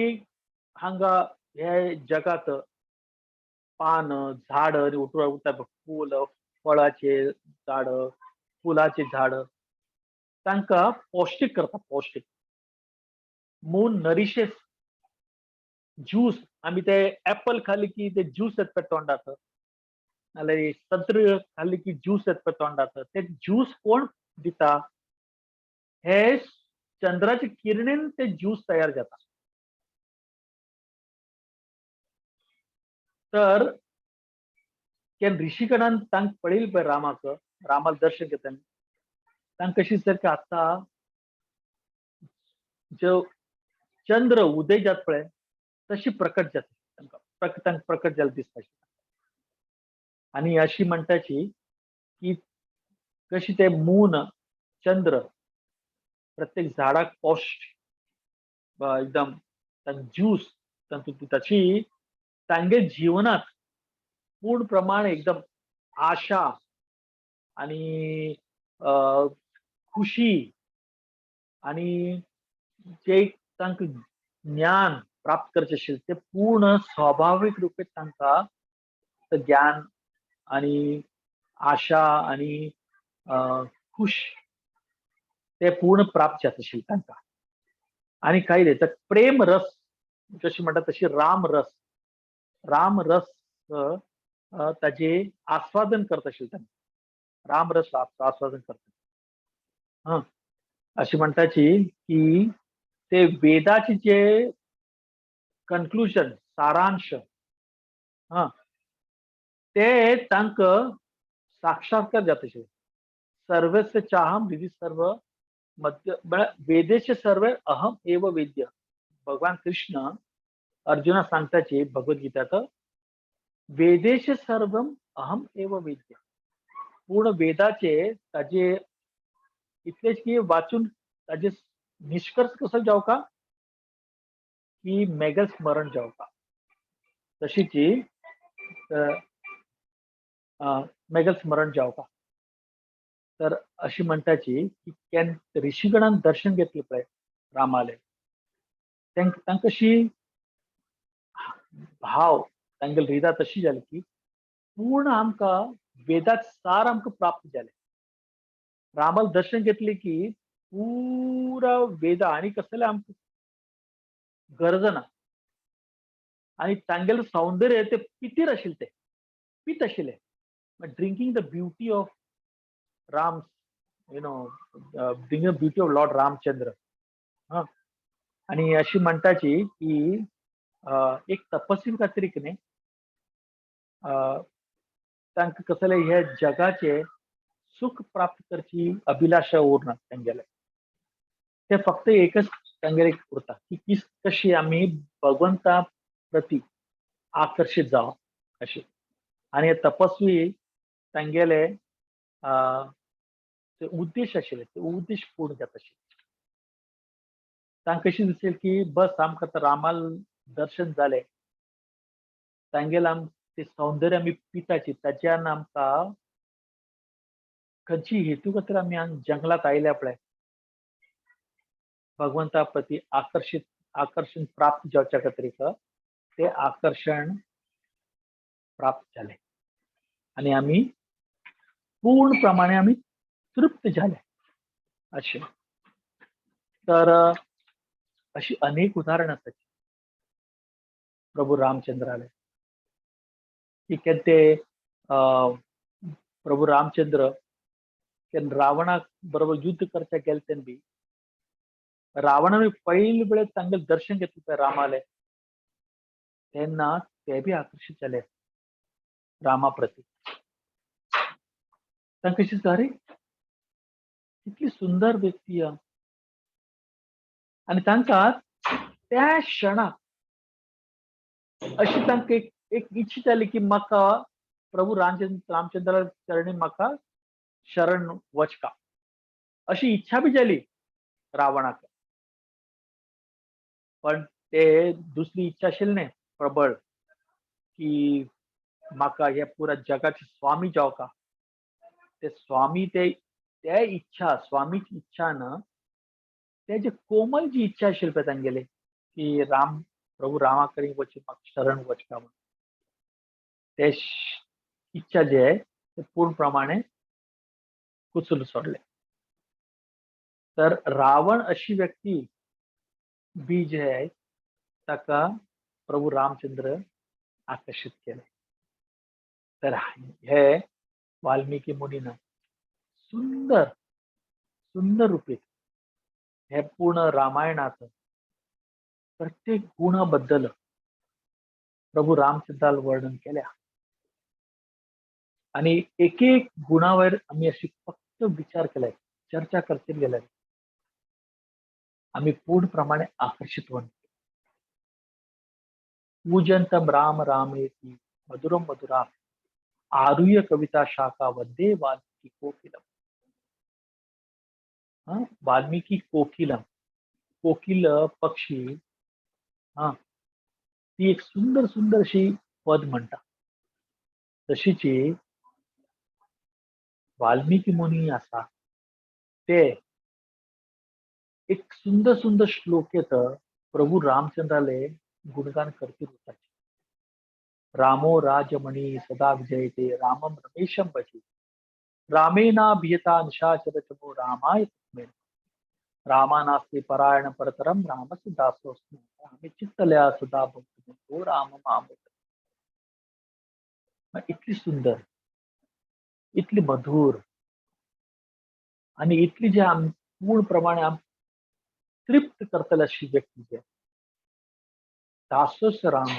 हांगा हे जगात पान झाड उठता, फूल फळाचे झाड फुलाचे झाड तांकां पौष्टीक करता, पौष्टीक मून नरिशेस ज्यूस. आमी ते एप्पल खाली की ते ज्यूस येता तोंडात, नाल्यार संत्र खाली की ज्यूस येता तोंडात, ते ज्यूस कोण दिता, हे चंद्राचे किरणेन ते ज्यूस तयार जाता. तर ऋषीगणान तांक पळयलें पळय रामाक, रामाक दर्शन घेता तांकां कशी दिसता की आतां जो चंद्र उदय जात पळय तशी प्रकट जाता तांकां, तांकां प्रकट जालें दिसता. आनी अशी म्हणटाची की कशी ते मून चंद्र प्रत्येक झाडाक पौष्ट एकदम ज्यूस तातूंत ताची तांगे जीवनात पूर्ण प्रमाण एकदम आशा आणि खुशी आणि जे तांकां ज्ञान प्राप्त करचें आशिल्लें ते पूर्ण स्वाभावीक रूपे तांकां ज्ञान आणि आशा आणि खुश ते पूर्ण प्राप्त जाता आशिल्लें तांकां. आणि काय तर प्रेम रस जशी म्हणटा तशी राम रस, राम रस ताजे आस्वादन करता आशिल्लें तांकां, राम रस आस्वादन करता. हां, अशी म्हणटाची की ते वेदाचे जे कन्क्लुजन सारांश हां ते तांकां साक्षात्कार जाता आशिल्लें. सर्वस्य चाहम हृदि सर्व मध्य वेदेचे सर्व अहम एव वेद्य. भगवान कृष्ण अर्जुना सांगताचे भगवद्गीतात, वेदेश सर्वम अहम एव वेद्य. पूर्ण वेदाचे ताजे इतलेच की वाचून ताजे निष्कर्ष कसो जावका की मेगल स्मरण जावका, तशीची मेगल स्मरण जावका. तर अशी म्हणटाची की ऋषीगणान दर्शन घेतले पळय रामाले, तांकां कशी भाव तांगेली हृदय तशी जाली की पूर्ण आमकां वेदात सार आमकां प्राप्त जालें. रामाल दर्शन घेतले की पुरा वेदा आनी कसले आमकां गरज ना. आनी तांगेलें सौंदर्य ते पितीर आशिल्लें, ते पीत आशिल्ले, drinking the beauty of Ram, you know, drinking the beauty of Lord Ramchandra. हां, आनी अशी म्हणटाची की एक तपस्वी खातीर न्ही तांकां कसले हे जगाचे सुख प्राप्त करची अभिलाषा उरना तांगेले, ते फक्त एकच तांगेले उरता की कशी आमी भगवंता प्रती आकर्शीत जावप अशी. आनी हे तपस्वी तांगेले ते उद्देश आशिल्ले ते उद्देश पूर्ण जाता आशिल्ले. तांकां कशी दिसले की बस आमकां आतां रामाल दर्शन जालें, तांगेले आम ते सौंदर्य आमी पिताची, ताच्यान आमकां खंयची हेतू खातीर आमी जंगलात आयल्या पळय भगवंता प्रती आकर्शीत आकर्शण प्राप्त जावच्या खातीर ते आकर्शण प्राप्त जालें आनी आमी पूर्ण प्रमाणे आमी तृप्त जाले अशें. तर अशी अनेक उदाहरणां आसात प्रभू रामचंद्राले की ते प्रभू रामचंद्र रावणाक बरोबर युद्ध करच्या गेले तेन्ना बी रावणान पयले वेळे तांगेलें दर्शन घेतलें पळय रामाले, तेन्ना ते बी आकर्शीत जाले रामा प्रती. तांकां कशें दिसता, अरे कितली सुंदर व्यक्ती हा. आनी तांकां त्या क्षणाक अशी तांकां एक एक इच्छा जाली की म्हाका प्रभू रामचंद्रा चरणी म्हाका शरण वचका अशी इच्छा बी जाली रावणाक. पण ते दुसरी इच्छा आशिल्ली न्ही प्रबळ की म्हाका हे पुरा जगाचे स्वामी जावका. ते स्वामी ते ते इच्छा स्वामीची इच्छा ना ते जे कोमल जी इच्छा आशिल्ली पळय तांगेले की राम प्रभू रामा कडेन वचून म्हाका शरण वचका म्हणून, ते इच्छा जे आहे ते पूर्ण प्रमाणे कुचून सोडले. तर रावण अशी व्यक्ती बी जे आहे ताका प्रभू रामचंद्र आकर्षित केले. तर हे वाल्मिकी मुनीन सुंदर सुंदर रूपे हे पूर्ण रामायणात प्रत्येक गुणाबद्दल प्रभू रामचंद्राल वर्णन केल्या आणि एक एक गुणावर आम्ही अशी फक्त विचार केलाय, चर्चा करते गेल्या आम्ही पूर्णप्रमाणे आकर्षित होऊन. पूजंतम राम रामेती मधुरम मधुरा आरुह्य कविता शाखा वंदे वाल्मीकि कोकिलम. हा वाल्मीकि कोकिलम, कोकिल पक्षी, हा ती एक सुंदर सुंदर अशी पद म्हणता. तशीची वाल्मिकी मुनी असा ते एक सुंदर सुंदर श्लोक येत प्रभू रामचंद्राले गुणगान करतील होता. रामो राजमणी सदा विजयते रामम रमेशम भजे रामेना भियता निशाचर चमो रामाय तस्मै रामानास्ति परायण परतरम रामस्य दासोऽस्मि रामे चित्तल्या सदा भक्तो राम मामृत. इतली सुंदर, इतली मधुर आणि इतली जे आम पूर्ण प्रमाणे आम तृप्त करतले अशी व्यक्ती जे दासोस राम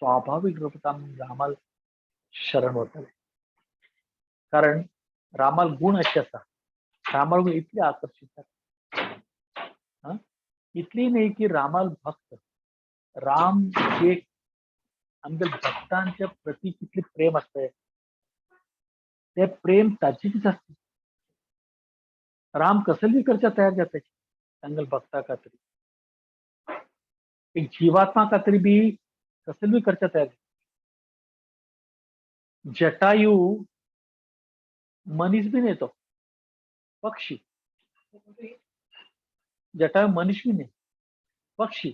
स्वाभाविक रूपात आम रामाल शरण वतले. कारण रामाल गुण अशे आसा, रामाल गुण इतले आकर्षित जाता, इतली न्ही की रामाल भक्त राम एक आमच्या भक्तांच्या प्रती कितले प्रेम आसता ते प्रेम ताचेच आसता. राम कसली करच्या तयार जाता तांगेले भक्ता खातीर, एक जीवात्मा खातीर बी कसली करच्या तयार. जटायू मनीस बी न्ही तो पक्षी, जटायू मनीस बी न्ही पक्षी,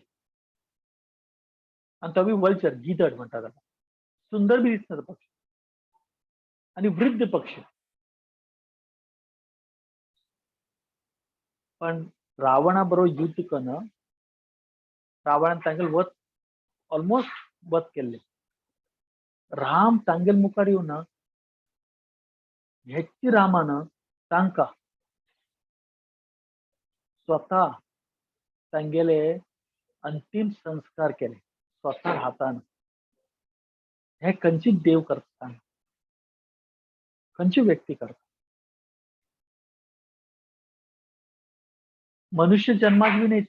आनी तो बी वल्चर गिदड म्हणटा ताका, सुंदर बी दिसना तो पक्षी आनी वृद्ध पक्षी. पण रावणा बरोबर युद्ध कन्न रावणान तांगेले वध ऑलमोस्ट वध केल्ले. राम तांगेले मुखार येवन हेच रामान तांकां स्वता तांगेले अंतीम संस्कार केले स्वता हातान. हे खंयची देव करता, खंयची व्यक्ती करता? मनुष्य जन्माक बी न्ही.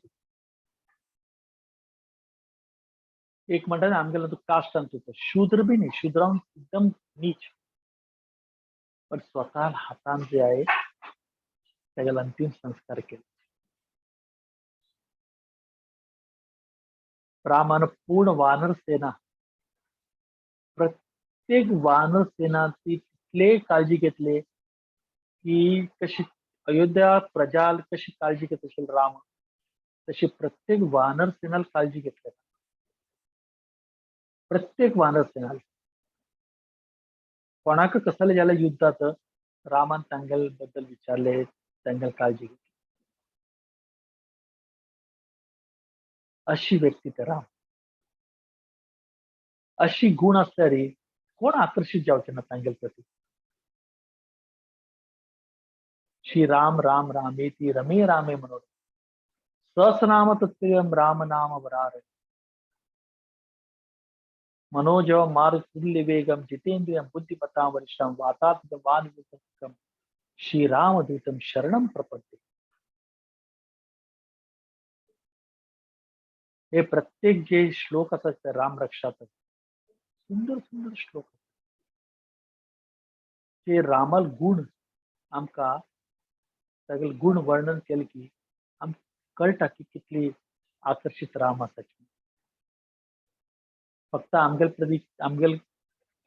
एक म्हणटा न्ही आमगेलो तो कास्टान तुका शूद्र बी न्ही, शूद्रावन एकदम नीच, पण स्वतः हातान जे आहे तागेलो अंतीम संस्कार केले. रामान पूर्ण वानर सेना, प्रत्येक वानर सेना ती तितले काळजी घेतले की कशी अयोध्या प्रजा कशी काळजी घेत असेल राम, तशी प्रत्येक वानर सेनाला काळजी घेतली. प्रत्येक वानर सेनाला कोणाक कसले जाल्यार युद्धात रामान तांगेले बद्दल विचारले, तांगेले काळजी घेतली. अशी व्यक्ती ते राम. अशी गुण असल्यार कोण आकर्षित जावचे ना तांगेले प्रती. श्री राम राम रामेती रमे रामे मनोरमे सहस्रनाम तत्प्रियम राम नाम वरारे मनोजव मारुतुल्य वेगम जितेंद्रियम बुद्धिमतां वरिष्ठम वातात्मजं वानरयूथमुख्यं श्री रामदूतं शरणं प्रपद्ये. हे प्रत्येक जे श्लोक आसा ते रामरक्षात सुंदर सुंदर श्लोक, जे रामाल गुण आमकां तागेले गुण वर्णन केले की आमकां कळटा की कितली आकर्शीत राम आसाची. फक्त आमगेले प्रती आमगेले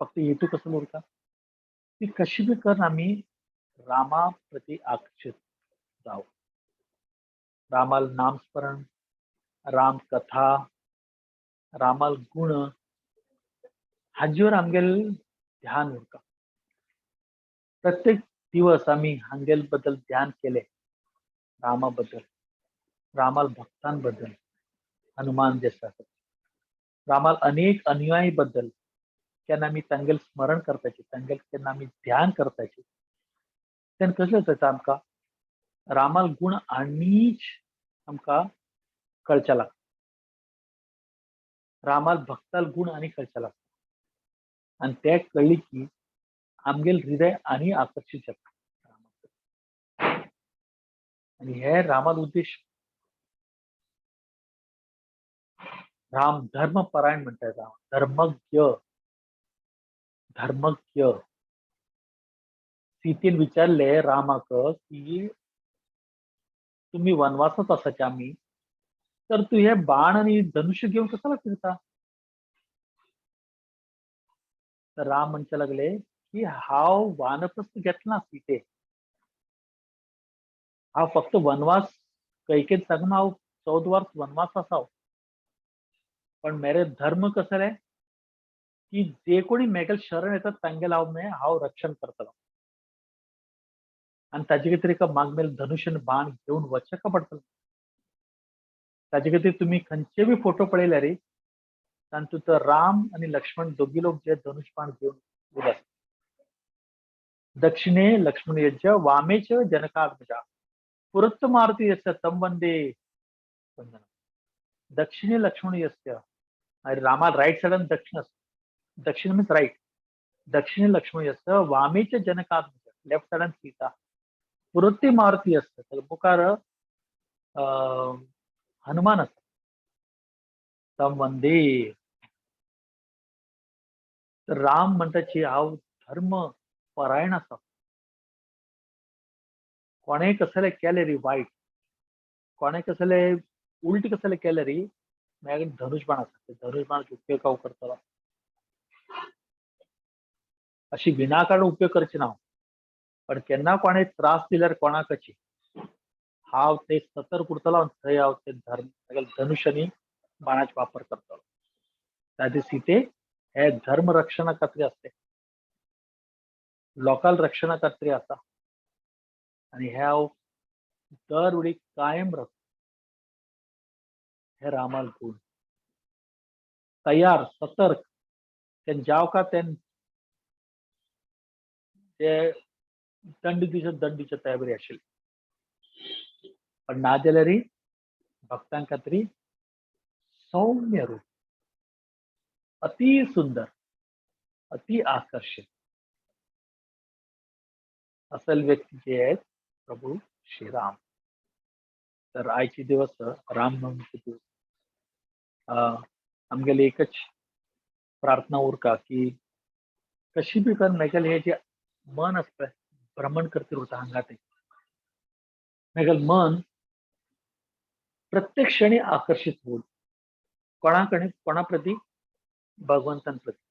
फक्त हेतू कसो उरता की कशी बी करून आमी रामा प्रती आकर्शीत जावं. रामाल नामस्मरण, राम कथा, रामाल गुण हाजेर आमगेले ध्यान उरता. प्रत्येक दिवस आमी हांगेल बद्दल ध्यान केले, रामा बद्दल, रामाल भक्तांबद्दल, हनुमान जे आसा, रामाल अनेक अनुयायी बद्दल केन्ना आमी तांगेले स्मरण करपाचें, तांगेले केन्ना आमी ध्यान करपाचें, तेन्ना कसलें जाता आमकां रामाल गुण आनीच आमकां कळचें लागता. रामाल भक्ताल गुण आनी कळचें लागता आनी ते कळ्ळी की आमगेले हृदय आनी आकर्शीत जाता. आनी हे रामाल उद्देश, राम धर्मपरायण म्हणटा, राम धर्मज्ञ, धर्मज्ञ. सीतेन विचारले रामाक की तुम्ही वनवासात आसाचे आमी, तर तू हे बाण आणि धनुष्य घेऊन कशाला फिरता? तर राम म्हणचे लागले की हांव वानप्रस्थ घेतला सीते, हांव फक्त वनवास कैकेत सांगून हांव 14 वर्स वनवास आसा, पण मेरे धर्म कसले की जे कोणी मेगेल शरण येतात तांगेल हांव हांव रक्षण करतलो आनी ताजे खातीर एका मागमेल धनुष्य आनी बाण घेवन वचें का पडटलें. ताजे खातीर तुमी खंयचे बी फोटो पळयल्यार रे तातूंत राम आनी लक्ष्मण दोगी लोक जे धनुष्य बाण घेवन उबे आसता. दक्षिणे लक्ष्मण यज्ञ वामेच जनकात्मजा पुरत्त मारुती यस्य तम वंदे वंदना. दक्षिणे लक्ष्मण यस्य, आणि रामा राईट साइड आणि दक्षिण असतं, दक्षिण मीन्स राईट, दक्षिणे लक्ष्मण यस्य वामेच जनकात्मजा लेफ्ट साइड आणि सीता पुरत्ती मारुती असतं, तर मुखार हनुमान असता तम वंदे. तर राम म्हणटाची हांव धर्म परायण आसा, कोणें कसले केले रे वायट, कोणें कसले उलट कसले केले रे, माझ्याकडे धनुष बाण आसा, ते धनुष बाणाचो उपयोग हांव करतलो. अशी विनाकारण उपयोग करचे ना, पण केन्ना कोणें त्रास दिल्यार कोणाकची हांव ते सतर्क उरतलो आनी थंय हांव ते धर्म धनुष आनी बाणाचो वापर करतलो. त्या सीते हे धर्म रक्षणा खातीर आसते, लोकाल रक्षणा खातीर आसा आनी हे हांव दर वेळी कायम रावता. हे रामाल गुण तयार सतर्क तेन जावका तेन ते दंड दिवचे दंड दिवचे तयारी आशिल्ले, पण ना जाल्यार भक्तां खातीर सौम्य रूप, अति सुंदर, अति आकर्षक असल व्यक्ती जे आहेत प्रभू श्रीराम. तर आयचे दिवस रामनवमीचे दिवस, आमगेली एकच प्रार्थना उरका की कशी बी करून मेगेले हे जे मन आसता भ्रमण करत उरता हांगा थंय, मेगेले मन प्रत्येक क्षणी आकर्षित होऊन कोणाकडे कोणा प्रती भगवंतां प्रती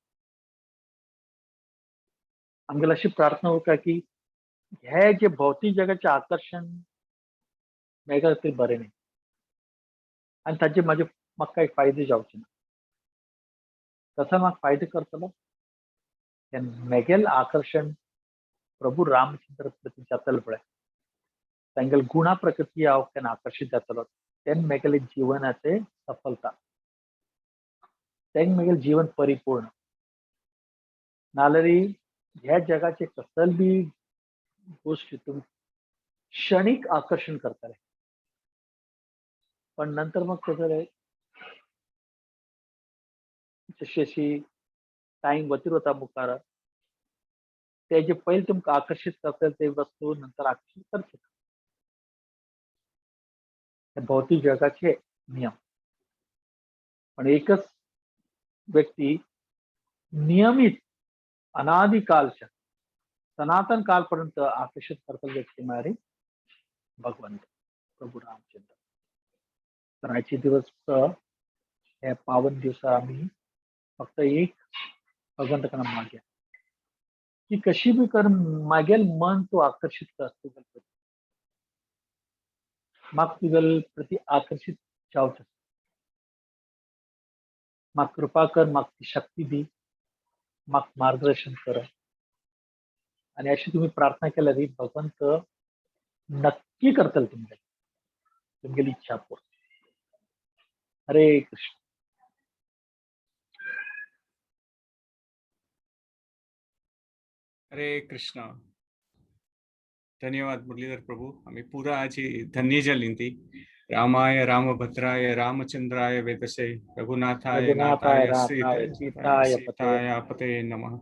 आमगेली अशी प्रार्थना उरका की हे जे भौतिक जगाचे आकर्षण मेगेले खातीर बरें न्ही आनी ताचे म्हाजे म्हाका कांय फायदे जावचे ना, तसो म्हाका फायदो करतलो मेगेल आकर्षण प्रभू रामचंद्र प्रती जातलें पळय, तांगेले गुणा प्रकृती हांव केन्ना आकर्शीत जातलो तेन्ना मेगेले जिवनाचे सफलता, तेन्ना मेगेलें जीवन परिपूर्ण. नाल्यार ह्या जगाचे कसल बी गोष्ट तुम क्षणिक आकर्षण करतले, पण नंतर मग कसं जशी अशी टाइम वतीर वता मुखार ते जे पहिले तुमकां आकर्षित करतले ते वस्तू नंतर आकर्षित करचे. भौतिक जगाचे नियम, पण एकच व्यक्ती नियमित अनादिकालच्या सनातन काल पर्यंत आकर्षित करतले व्यक्ती म्हळ्यार भगवंत प्रभू रामचंद्र. तर आयचे दिवस हे पावन दिवसा आमी फक्त एक भगवंता कडेन मागया की कशी बी कर मागेल मन तूं आकर्षित कर तुगेल प्रती, म्हाका तुगेल प्रती आकर्षित जावचें, म्हाका कृपा कर, म्हाका ती शक्ती दी, म्हाका मार्गदर्शन कर. आनी अशी तुमी प्रार्थना केल्यार भगवंत नक्की करतले तुमगेली तुमगेली इच्छा पूर्ण. हरे कृष्ण. हरे कृष्ण. धन्यवाद मुरलीधर प्रभू. आम्ही पुरा आजी धन्य जाली ती. रामाय रामभद्राय रामचंद्राय वेदसे रघुनाथाय रघुनाथाय नाथाय नाथाय सीताय पतये. सीताय पतये नमः.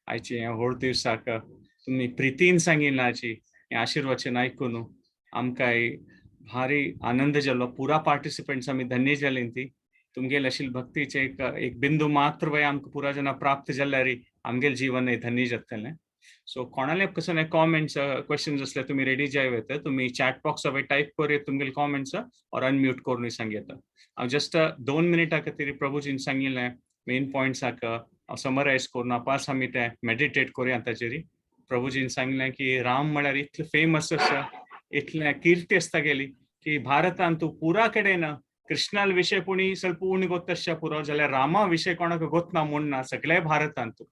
आयची हें व्हड दिवसाक तुमी प्रितीन सांगिल्लें आजी हें आशिर्वचन आयकून आमकां भारी आनंद जालो. पुरा पार्टिसिपंट्स आमी धन्य जाली ती. तुमगेल अशील भक्तीचे एक एक बिंदू मात्र वय आमकां पुरा जना प्राप्त जाल्यार आमगेल जीवन धन्य जातलें. सो कोणाले कसले कॉमेंट्स क्वेश्चन्स असले तुमी रेडी जाय वता तुमी चॅट बॉक्स हवे टायप करूं तुमगेले कॉमेंट्स और अनम्यूट करून सांगता. हांव जस्ट 2 मिनटां खातीर प्रभूजीन सांगिल्लें मेन पॉयंट्साक हांव समरायज करून पास आमी ते मेडिटेट करुया ताचेर. प्रभूजीन सांगलें की राम म्हळ्यार इतले फेमस आसा, इतलें कीर्ती आसता गेली की भारतांत तूं पुरा कडेन कृष्णाल विशय पुणी ಸ್ವಲ್ಪ उणी गोत्तश्या पुरो जाल्यार रामा विशय कोणाक गोतना म्हूण ना सगळे भारतांत.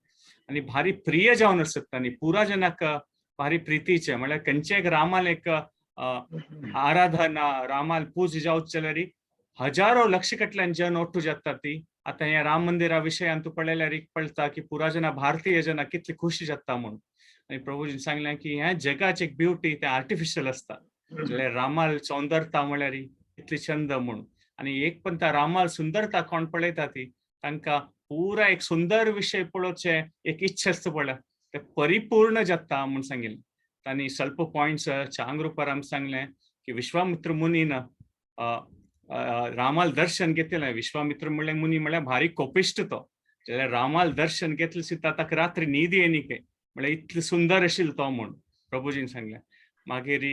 आनी भारी प्रिय जावन आसता आनी पुरा जनाक भारी प्रितीचे म्हळ्यार खंयचे एक रामाल एक आराधना रामाल पूज जावचे जाल्यार हजारो लक्ष कटल्यान जन ओट्टू जाता ती. आतां ह्या राम मंदिरा विशयान तूं पळयल्यार एक पळता की पुरा जना भारतीय जना कितली खुशी जाता म्हूण. आनी प्रभूजीन सांगलें की ह्या जगाची एक ब्युटी तें आर्टिफिशियल आसता, जाल्यार रामाल सौंदर्यता म्हळ्यार इतली चंद म्हूण. आनी एक पण त्या रामाल सुंदरता कोण पळयता ती तांकां पुरा एक सुंदर विशय पळोवचें एक इच्छा आसता पळय ते परिपूर्ण जाता म्हूण सांगिल्लें. तांणी स्वल्प पॉयंट्स चांग रुपार आमकां सांगलें की विश्वामित्र मुनीन रामाल दर्शन घेतलें. विश्वामित्र म्हणल्यार मुनी म्हणल्यार भारी कोपिश्ट तो, जाल्यार रामाल दर्शन घेतलें सुद्दां ताका रात्री न्हीद येयनी काय म्हणल्यार इतलें सुंदर आशिल्लो तो म्हूण प्रभूजीन सांगलें. मागीर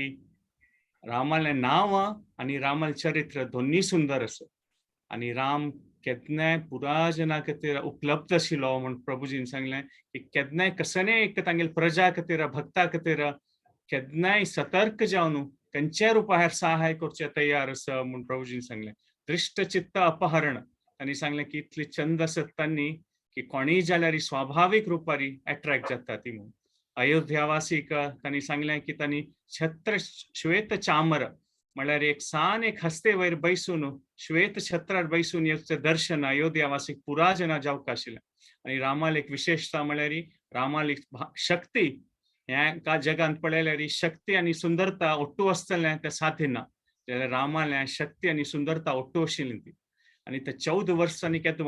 रामालें नांव आनी रामालें चरित्र दोनूय सुंदर आसा आनी राम केन्नाय पुरा जना खातीर उपलब्ध आशिल्लो म्हूण प्रभूजीन सांगलें की केन्नाय कसलेय एक तांगेले प्रजा खातीर भक्ता खातीर केन्नाय सतर्क जावन खंयच्याय रुपार सहाय करचें तयार आसा म्हूण प्रभूजीन सांगलें. दृश्ट चित्त अपहरण तांणी सांगलें की इतली चंद आसत तांणी की कोणीय जाल्यार स्वाभावीक रुपारी एट्रेक्ट जाता ती म्हूण. अयोध्यावासीक तांणी सांगलें की तांणी छत्र श्वेत चामर म्हळ्यार एक सान एक हस्ते वयर बैसून श्वेत छत्रार बैसून येवचें दर्शन अयोध्यावासीक पुरा जना जावंक आशिल्लें. आनी रामाल एक विशेषता म्हळ्यार रामाल एक शक्ती ह्या का जगांत पळयल्यार शक्ती आनी सुंदरता ओट्टू आसतलें तें साध्य ना, जाल्यार रामालें शक्ती आनी सुंदरता ओट्टू आशिल्ली ती. आनी ते 14 वर्सांनी केन्ना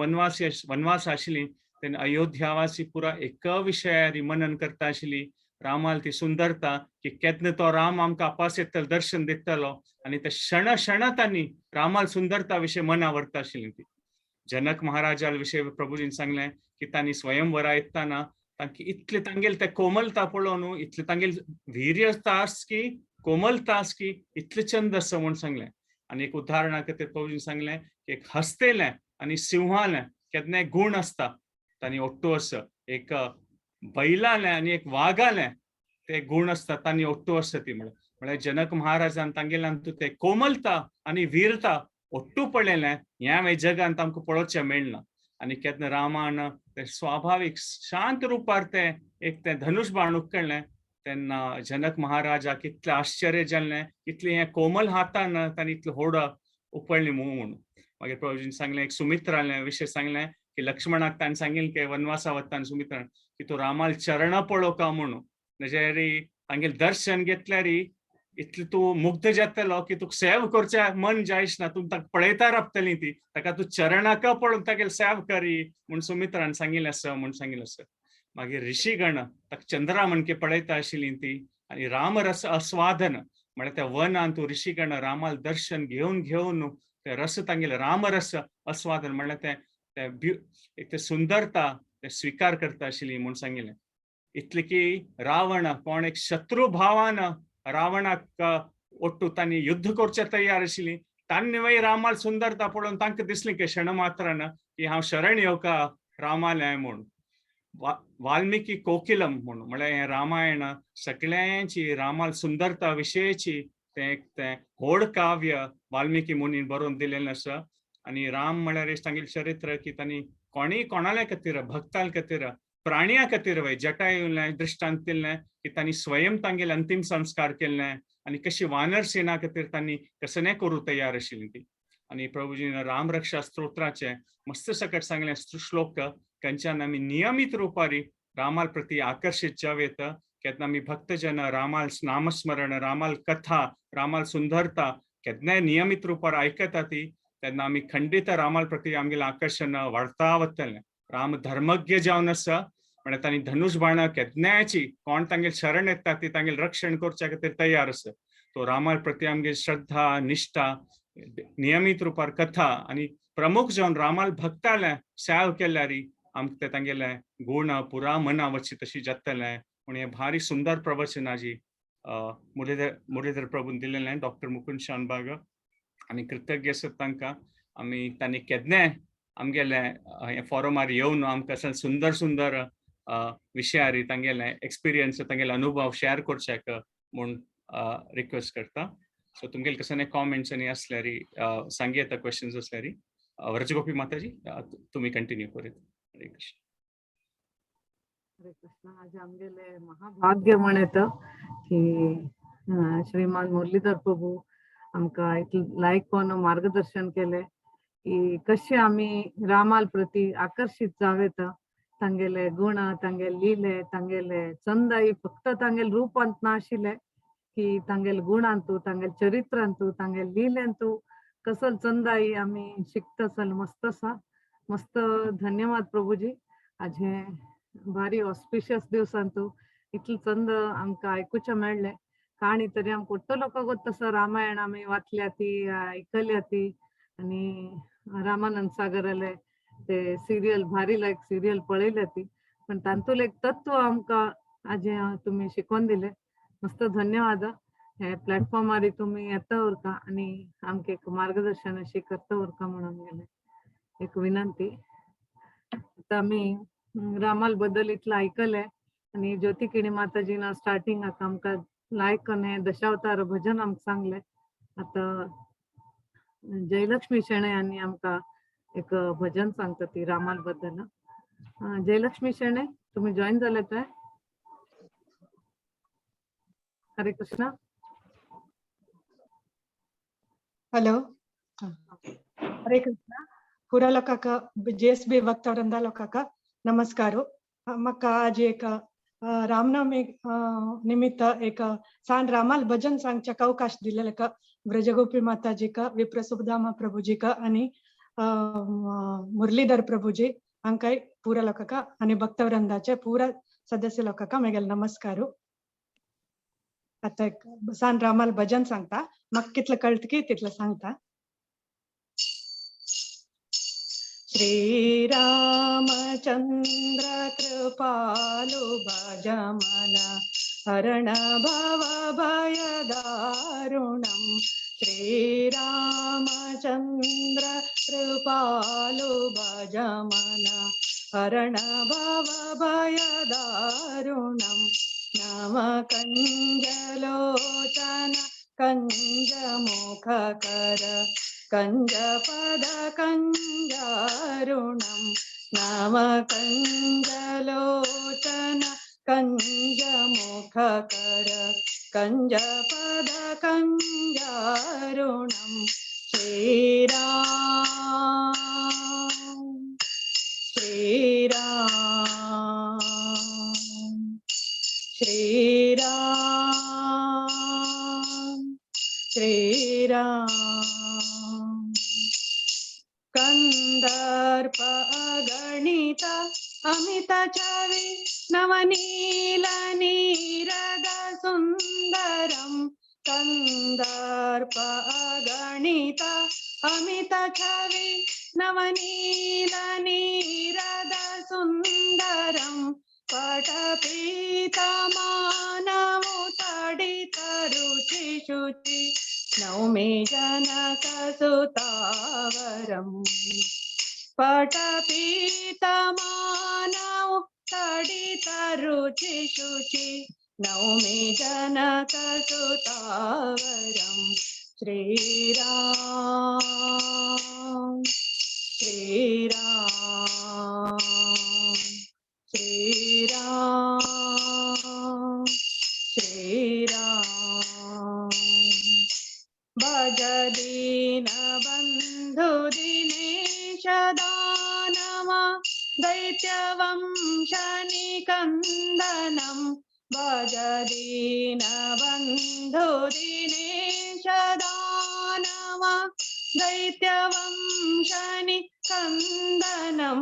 वनवास आशिल्ली तेन्ना अयोध्यावासी पुरा एका विशयार मनन करता आशिल्ली रामाल ती सुंदरता की केन्ना तो राम आमकां अपास येतलो दर्शन दितलो. आनी ते क्षण क्षण तांणी रामाल सुंदरता विशय मना व्हरता आशिल्ली ती. जनक महाराजा विशय प्रभूजीन सांगलें की तांणी स्वयंवरा येतना तांकी इतले तांगेल ते कोमलता पळोवन इतले तांगेल वीर्यता आस की कोमलता आस की इतले चंद आसा म्हूण सांगलें. आनी एक उदाहरणा खातीर प्रभूजीन सांगलें की एक हस्तेलें आनी सिंहालें केन्नाय गुण आसता तांणी ओट्टू आसा, एक बैलालें आनी एक वागालें ते गुण आसता तांणी ओट्टू आसा ती. म्हळ्यार जनक महाराजान तांगेल्यान ते कोमलता आनी वीरता ओट्टू पळयलें ह्या हांवें जगांत आमकां पळोवचें मेळना. आनी केन्ना रामान ते स्वाभावीक शांत रुपार ते एक तें धनुष बाण उखळ्ळें तेन्ना जनक महाराजाक इतलें आश्चर्य जालें इतलें हें कोमल हातान तांणी इतलें होड उपळ्ळें म्हूण. मागीर प्रभूजीन सांगलें एक सुमित्रालें विशय सांगलें की लक्ष्मणाक ताणें सांगिल्लें की वनवासा वतना सुमित्रान की तूं रामाल चरण पळोवका म्हणून, नाजाल्यार तांगेलें दर्शन घेतल्यार इतलें तूं मुग्ध जातलो की तुका सेव करचें मन जायच ना, तूं ताका पळयता रावतली ती, ताका तूं चरणाक पळोवन तागेलें सेव करी म्हूण सुमित्रान सांगिल्लें आसा म्हूण सांगिल्लें आसा. मागीर ऋषीगण ताका चंद्रा म्हणके पळयता आशिल्ली ती. आनी रामरस आस्वादन म्हळ्यार त्या वनांत तूं ऋषीगण रामाल दर्शन घेवन घेवन ते रस तांगेले रामरस आस्वादन म्हळ्यार ते एक ते सुंदरता ते स्विकार करता आशिल्ली म्हूण सांगिल्लें. इतले की रावण कोण एक शत्रू भावान रावणाक ಒಟ್ಟು तांणी युद्ध करचे तयार आशिल्ली. तांणी वय रामाल सुंदरता पळोवन तांकां दिसली की क्षण मात्रान की हांव शरण येवका रामाले म्हूण. वाल्मिकी कोकिलम म्हूण म्हळ्यार हें रामायण सगळ्यांची रामाल सुंदरता विशयची तें एक तें व्हड काव्य वाल्मिकी मुनीन बरोवन दिलेलें आसा. आनी राम म्हळ्यार तांगेलें चरित्र की तांणी कोणीय कोणाल्या खातीर, भक्तां खातीर, प्राणिया खातीर वय जटायुलें दृश्टांत दिल्लें की तांणी स्वयं तांगेले अंतीम संस्कार केल्लें आनी कशी वानर सेना खातीर तांणी कसलें करूं तयार आशिल्ली ती. आनी प्रभुजीन राम रक्षा स्तोत्राचें मस्त सकट सांगलें श्लोक खंयच्यान आमी नियमीत रुपारी रामाल प्रती आकर्शीत जावं येता. केन्ना आमी भक्तजन रामाल नामस्मरण, रामाल कथा, रामाल सुंदरता केन्नाय नियमीत रुपार आयकता ती तेन्ना आमी खंडीत रामाल प्रती आमगेलें आकर्शण वाडता वतलें. राम धर्मज्ञ जावन आसा म्हळ्यार तांणी धनुष बाण केन्नायची कोण तांगेर शरण येता ती तांगेर रक्षण करच्या खातीर तयार आसा. तो रामाल प्रती आमगे श्रद्धा, निष्ठा, नियमीत रुपार कथा आनी प्रमुख जावन रामाल भक्ताले सेव केल्यारी आमकां ते तांगेले गुण पुरा मना वची तशी जातलें. पूण हें भारी सुंदर प्रवचनाजी मुरलीधर मुरलीधर प्रभून दिलेलें डॉक्टर मुकुंद शानबाग. आमी कृतज्ञ आसात तांकां. आमी तांणी केन्नाय आमगेले हें फोरमार येवन आमकां अशें सुंदर सुंदर विशयारी तांगेले एक्सपिरियन्स, तांगेले अनुभव शेअर करच्याक म्हूण रिक्वेस्ट करता. सो तुमगेले कसले कॉमेंट्स आनी आसल्यारी सांगी येता, क्वेश्चन्स आसल्यारी. व्रजगोपी माताजी, तुमी कंटिन्यू करीत. हरे कृष्ण. हरे कृष्ण. आज आमगेले महाभाग्य म्हण येता की श्रीमान मुरलीधर प्रभू आमकां इतलें लायक कोन्न मार्गदर्शन केलें की कशें आमी रामाल प्रती आकर्शीत जावं येता. तांगेले गुण, तांगेले लिले, तांगेले चंदाई फक्त तांगेले रुपांत नाशिल्ले की तांगेले गुणांतू, तांगेले चरित्रांतू, तांगेले लिलेंतू कसल चंदाई आमी शिकता सल मस्त आसा. मस्त धन्यवाद प्रभूजी. आज हे भारी ऑस्पिशियस दिवसांतू इतलें चंद आमकां आयकुचें मेळ्ळें. काणी तरी आमकां उट्टो लोकांक गोत्त आसा, रामायण आमी वाचल्या ती, आयकल्या ती आनी रामानंद सागराले ते सिरियल भारी लायक सिरियल पळयल्या ती, पण तातूंतलें एक तत्व आमकां आज तुमी शिकोवन दिलें. मस्त धन्यवाद. हे प्लॅटफॉर्मार तुमी येता उरका आनी आमकां एक मार्गदर्शन अशी करता उरका म्हणून गेले एक विनंती. आतां आमी रामाल बद्दल इतलें आयकलें आनी ज्योती किणी माताजीन स्टार्टिंगाक आमकां लायक हें दशावतार भजन आमकां सांगलें. आतां जयलक्ष्मी शेणै आनी आमकां एक भजन सांगता ती रामाल बद्दल. जयलक्ष्मी शेणै, तुमी जॉईन जाले ते? हरे कृष्णा. हॅलो, हरे कृष्णा. पुरा लोकांक, जेएसबी भक्तवृंदा लोकांक नमस्कार. म्हाका आज एक रामनवमी निमित्त एक सान रामाल भजन सांगच्याक अवकाश दिलेले का ब्रजगोपी माताजीक, विप्रसुदामा प्रभुजीक आनी मुरलीधर प्रभुजी हांकांय पुरा लोकांक आनी भक्तवृंदाचे पुरा सदस्य लोकांक म्हगेले नमस्कार. आतां एक सान रामाल भजन सांगता, म्हाका कितलें कळटा की तितलें सांगता. श्री रामचंद्र कृपालु भज मन हरण भव भय दारुणम. श्री रामचंद्र कृपालु भज मन हरण भव भय दारुणम. नव कंजलोचन कंज मुख कर कंज पद कंजारुणम. नव कंजलोचन कंज मुख कर कंज पद कंजारुणम. श्री राम श्री राम श्री राम श्री राम. कंदर्प अगणित अमित छवि नवनील नीरद सुंदरम. कंदर्प अगणित अमित छवि नवनील नीरद सुंदरम. ಪಟಪೀತ ಮಾನವು ತಡಿತ ರುಚಿ ಶುಚಿ ನೌಮಿ ಜನಕ ಸುತಾವರಂ. ಪಟಪೀತ ಮಾನವು ತಡಿತ ರುಚಿ ಶುಚಿ ನೌಮಿ ಜನಕ ಸುತಾವರಂ. ಶ್ರೀರಾಮ ಶ್ರೀರಾಮ ಶ್ರೀರಾಮ ಶ್ರೀರಾಮ. ಭಜ ದೀನ ಬಂಧು ದಿನೇಶ ದಾನವ ದೈತ್ಯವಂಶ ನಿಕಂದನಂ. ಭಜ ದೀನ ಬಂಧು ದಿನೇಶ ದಾನವ ದೈತ್ಯವಂಶ ನಿಕಂದನಂ.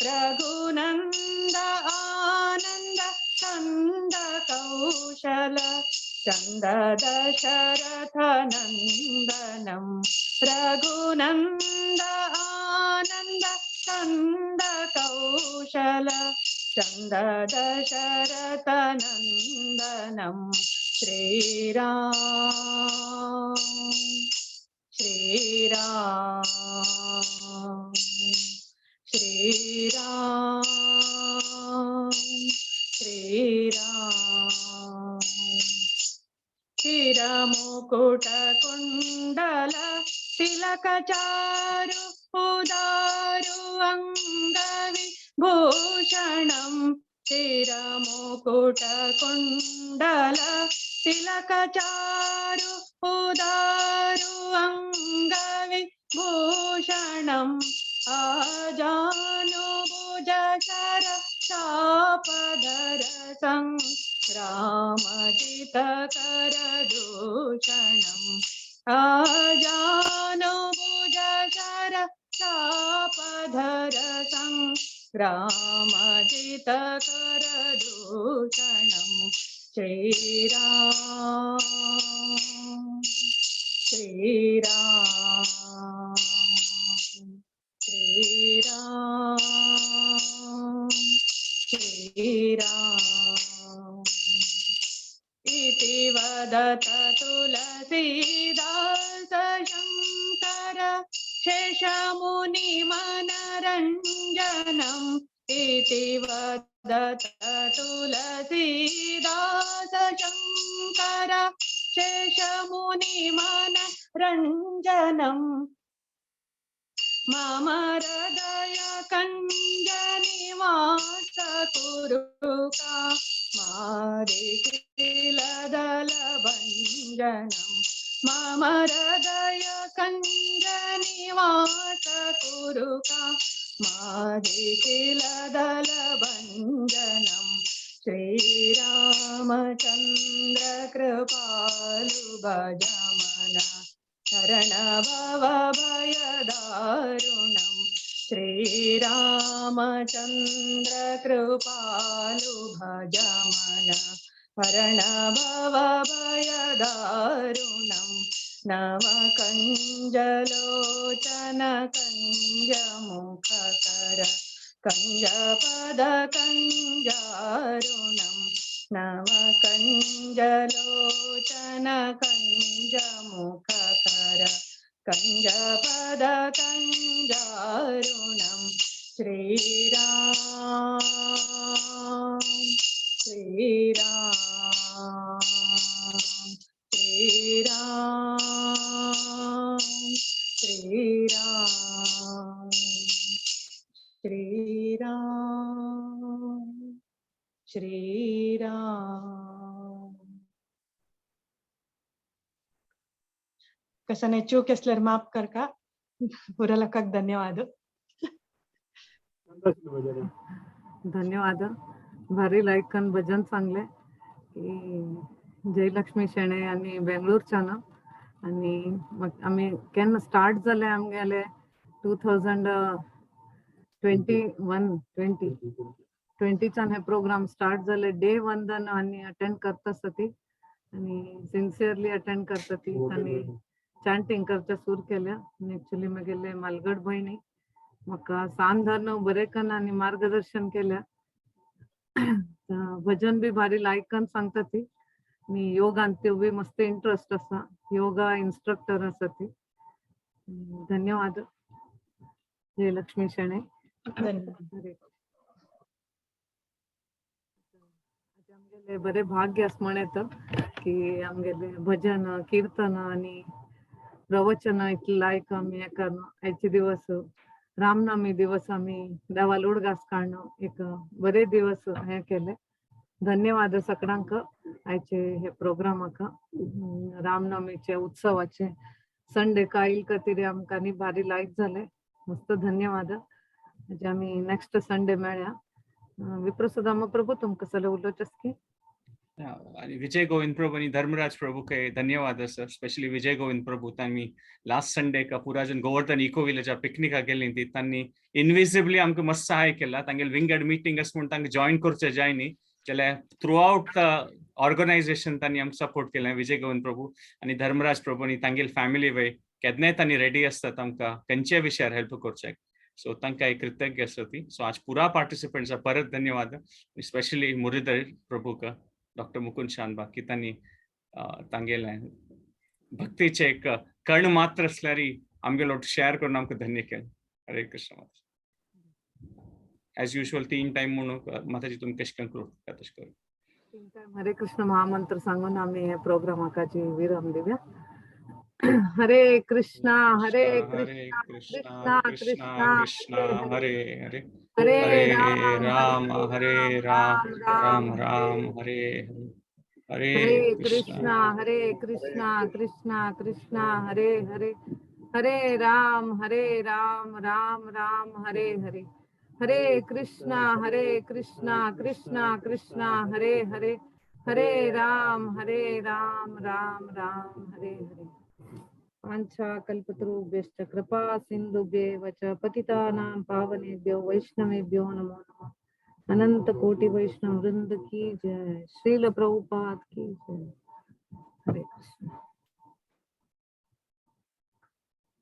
ರಘುನಂದ ಆನಂದ ಕಂದ ಕೌಶಲ ಚಂದ ದಶರಥ ನಂದನಂ. ರಘುನಂದ ಆನಂದ ಕಂದ ಕೌಶಲ ಚಂದ ದಶರಥ ನಂದನಂ. ಶ್ರೀರಾಮ ಶ್ರೀರಾಮ ಶ್ರೀರಾಮ ಶ್ರೀರಾಮ. ಶಿರಮುಕುಟ ಕುಂಡಲ ತಿಲಕ ಚಾರು ಉದಾರು ಅಂಗವಿ ಭೂಷಣಂ. ಶಿರಮುಕುಟ ಕುಂಡಲ ತಿಲಕ ಚಾರು ಉದಾರು ಅಂಗವಿ ಭೂಷಣಂ. ಆಜಾನುಭುಜ ಶರ ಚಾಪಧರ ಸಂಗ್ರಾಮಜಿತ ಕರದೂಷಣಂ. ಆಜಾನುಭುಜ ಶರ ಚಾಪಧರ ಸಂಗ್ರಾಮಜಿತ ಕರದೂಷಣಂ. ಶ್ರೀರಾಮ ಶ್ರೀರಾಮ ಶ್ರೀರಾಮ ಶ್ರೀರಾಮ. ಇತಿ ವದತ ತುಲಸೀದಾಸ ಶಂಕರ ಶೇಷಮುನಿ ಮನರಂಜನಂ. ಇತಿ ವದತ ತುಲಸೀದಾಸ ಶಂಕರ ಶೇಷಮುನಿ ಮನರಂಜನಂ. ಮಮ ಹೃದಯ ಕಂಜ ನಿವಾಸ ಕುರುಕಾ ಮಾರಿಕಿಲದಲ ಭಂಜನಂ. ಮಮ ಹೃದಯ ಕಂಜ ನಿವಾಸ ಕುರುಕಾ ಮಾರಿಕಿಲದಲ ಭಂಜನಂ. ಶ್ರೀರಾಮಚಂದ್ರ ಕೃಪಾಲು ಭಜಮನ ಶರಣ ಭವ ಭಯದಾರುಣಂ. ಶ್ರೀರಾಮಚಂದ್ರ ಕೃಪಾಲು ಭಜಮನ ಹರಣ ಭವ ಭಯದಾರುಣಂ. ನವ ಕಂಜಲೋಚನ ಕಂಜ ಮುಖಕರ ಕಂಜ ಪದ ಕಂಜಾರುಣಂ. ನವ ಕಂಜಲೋಚನ ಕಂಜ ಮುಖಕರ ಕಂಜ ಪದ ಕಂಜಾರುಣಂ. ಶ್ರೀರಾಮ ಶ್ರೀರಾಮ ಶ್ರೀರಾಮ ಶ್ರೀರಾಮ ಶ್ರೀರಾಮ ಶ್ರೀರಾಮ. कसने चूक असल्यार माफ करका. पुरा लोकांक धन्यवाद. धन्यवाद. भारी लायकन भजन सांगले की जयलक्ष्मी शेणे आनी बेंगळूरच्यान. आनी आमी केन्ना स्टार्ट जाले आमगेले 2021 2020च्यान हे प्रोग्राम स्टार्ट जाले. डे वन दन आनी अटेंड करता आसता ती आनी सिन्सियरली अटेंड करता ती आनी चांटींग करच्या सुरू केल्या. आनी एक्चुअली म्हगेले मालगड भयणी म्हाका सान धरून बरें कन्न आनी मार्गदर्शन केल्या. भजन बी भारी लायकान सांगता ती आनी योगान त्यो बी मस्त इंट्रस्ट आसा, योगा इन्स्ट्रक्टर आसा ती. धन्यवाद. जयलक्ष्मी शेणै. धन्यवाद. हरे. आमगेले बरे भाग्य आसा म्हण येता की आमगेले भजन, कीर्तन आनी प्रवचन इतले लायक आमी एका आयचे दिवस रामनवमी दिवस आमी देवाल उडगास काडून एक बरे दिवस हे केले. धन्यवाद सगळ्यांक आयचे हे प्रोग्रामाक, रामनवमीचे उत्सवाचे संडे कायल खातीर आमकां न्ही भारी लायक जाले. मस्त धन्यवाद. म्हणजे आमी नेक्स्ट संडे मेळया. विप्रसुदाम प्रभू, तुमकां सगळें उलोवचें की. आणि विजय गोविंद प्रभू आणि धर्मराज प्रभू के धन्यवाद सर. स्पेशली विजय गोविंद प्रभू, तांणी लास्ट संडे का पुराजन गोवर्धन इको विलेजा पिकनिकाक गेली ती, तांणी इनविजिबली आमकां मस्त सहाय केला. तांगेले विंगड मिटींग आसा म्हूण तांकां जॉईन करचें जाय न्ही, जाल्यार थ्रू आउट the organisation तांणी आमकां सपोर्ट केलें. विजय गोविंद प्रभू आनी धर्मराज प्रभू आनी तांगेले फॅमिली वय केन्नाय तांणी रेडी आसतात आमकां खंयच्याय विशयार हेल्प करच्याक. सो तांकां एक कृतज्ञ आसा ती. सो आज पुरा पार्टिसिपंट्सा परत धन्यवाद, स्पेशली मुरलीधर प्रभूक, डॉक्टर मुकुंद शानबाग की तांणी तांगेलें भक्तीचे एक कण मात्र असल्यार आमगेलो शेअर करून आमकां धन्य केलें. हरे कृष्ण. एज युजल तीन टायम म्हणून माताजी तुमी कशें कंक्लूड करता तशें करूं. तीन टायम हरे कृष्ण महामंत्र सांगून आमी हे प्रोग्रामाकाची विराम दिवया. हरे कृष्णा हरे हरे कृष्णा कृष्णा कृष्णा कृष्णा हरे हरे, हरे हरे राम हरे राम राम राम हरे हरे. हरे कृष्णा हरे कृष्णा कृष्णा कृष्णा हरे हरे, हरे राम राम राम हरे हरे. हरे कृष्णा कृष्णा कृष्णा हरे हरे, हरे राम राम राम हरे हरे. वाञ्छाकल्पतरुभ्यश्च कृपा सिन्धुभ्येव च पतितानां पावनेभ्यो वैष्णवेभ्यो नमो नमः. अनंत कोटि वैष्णव वृंद की जय. श्रील प्रभुपाद की जय.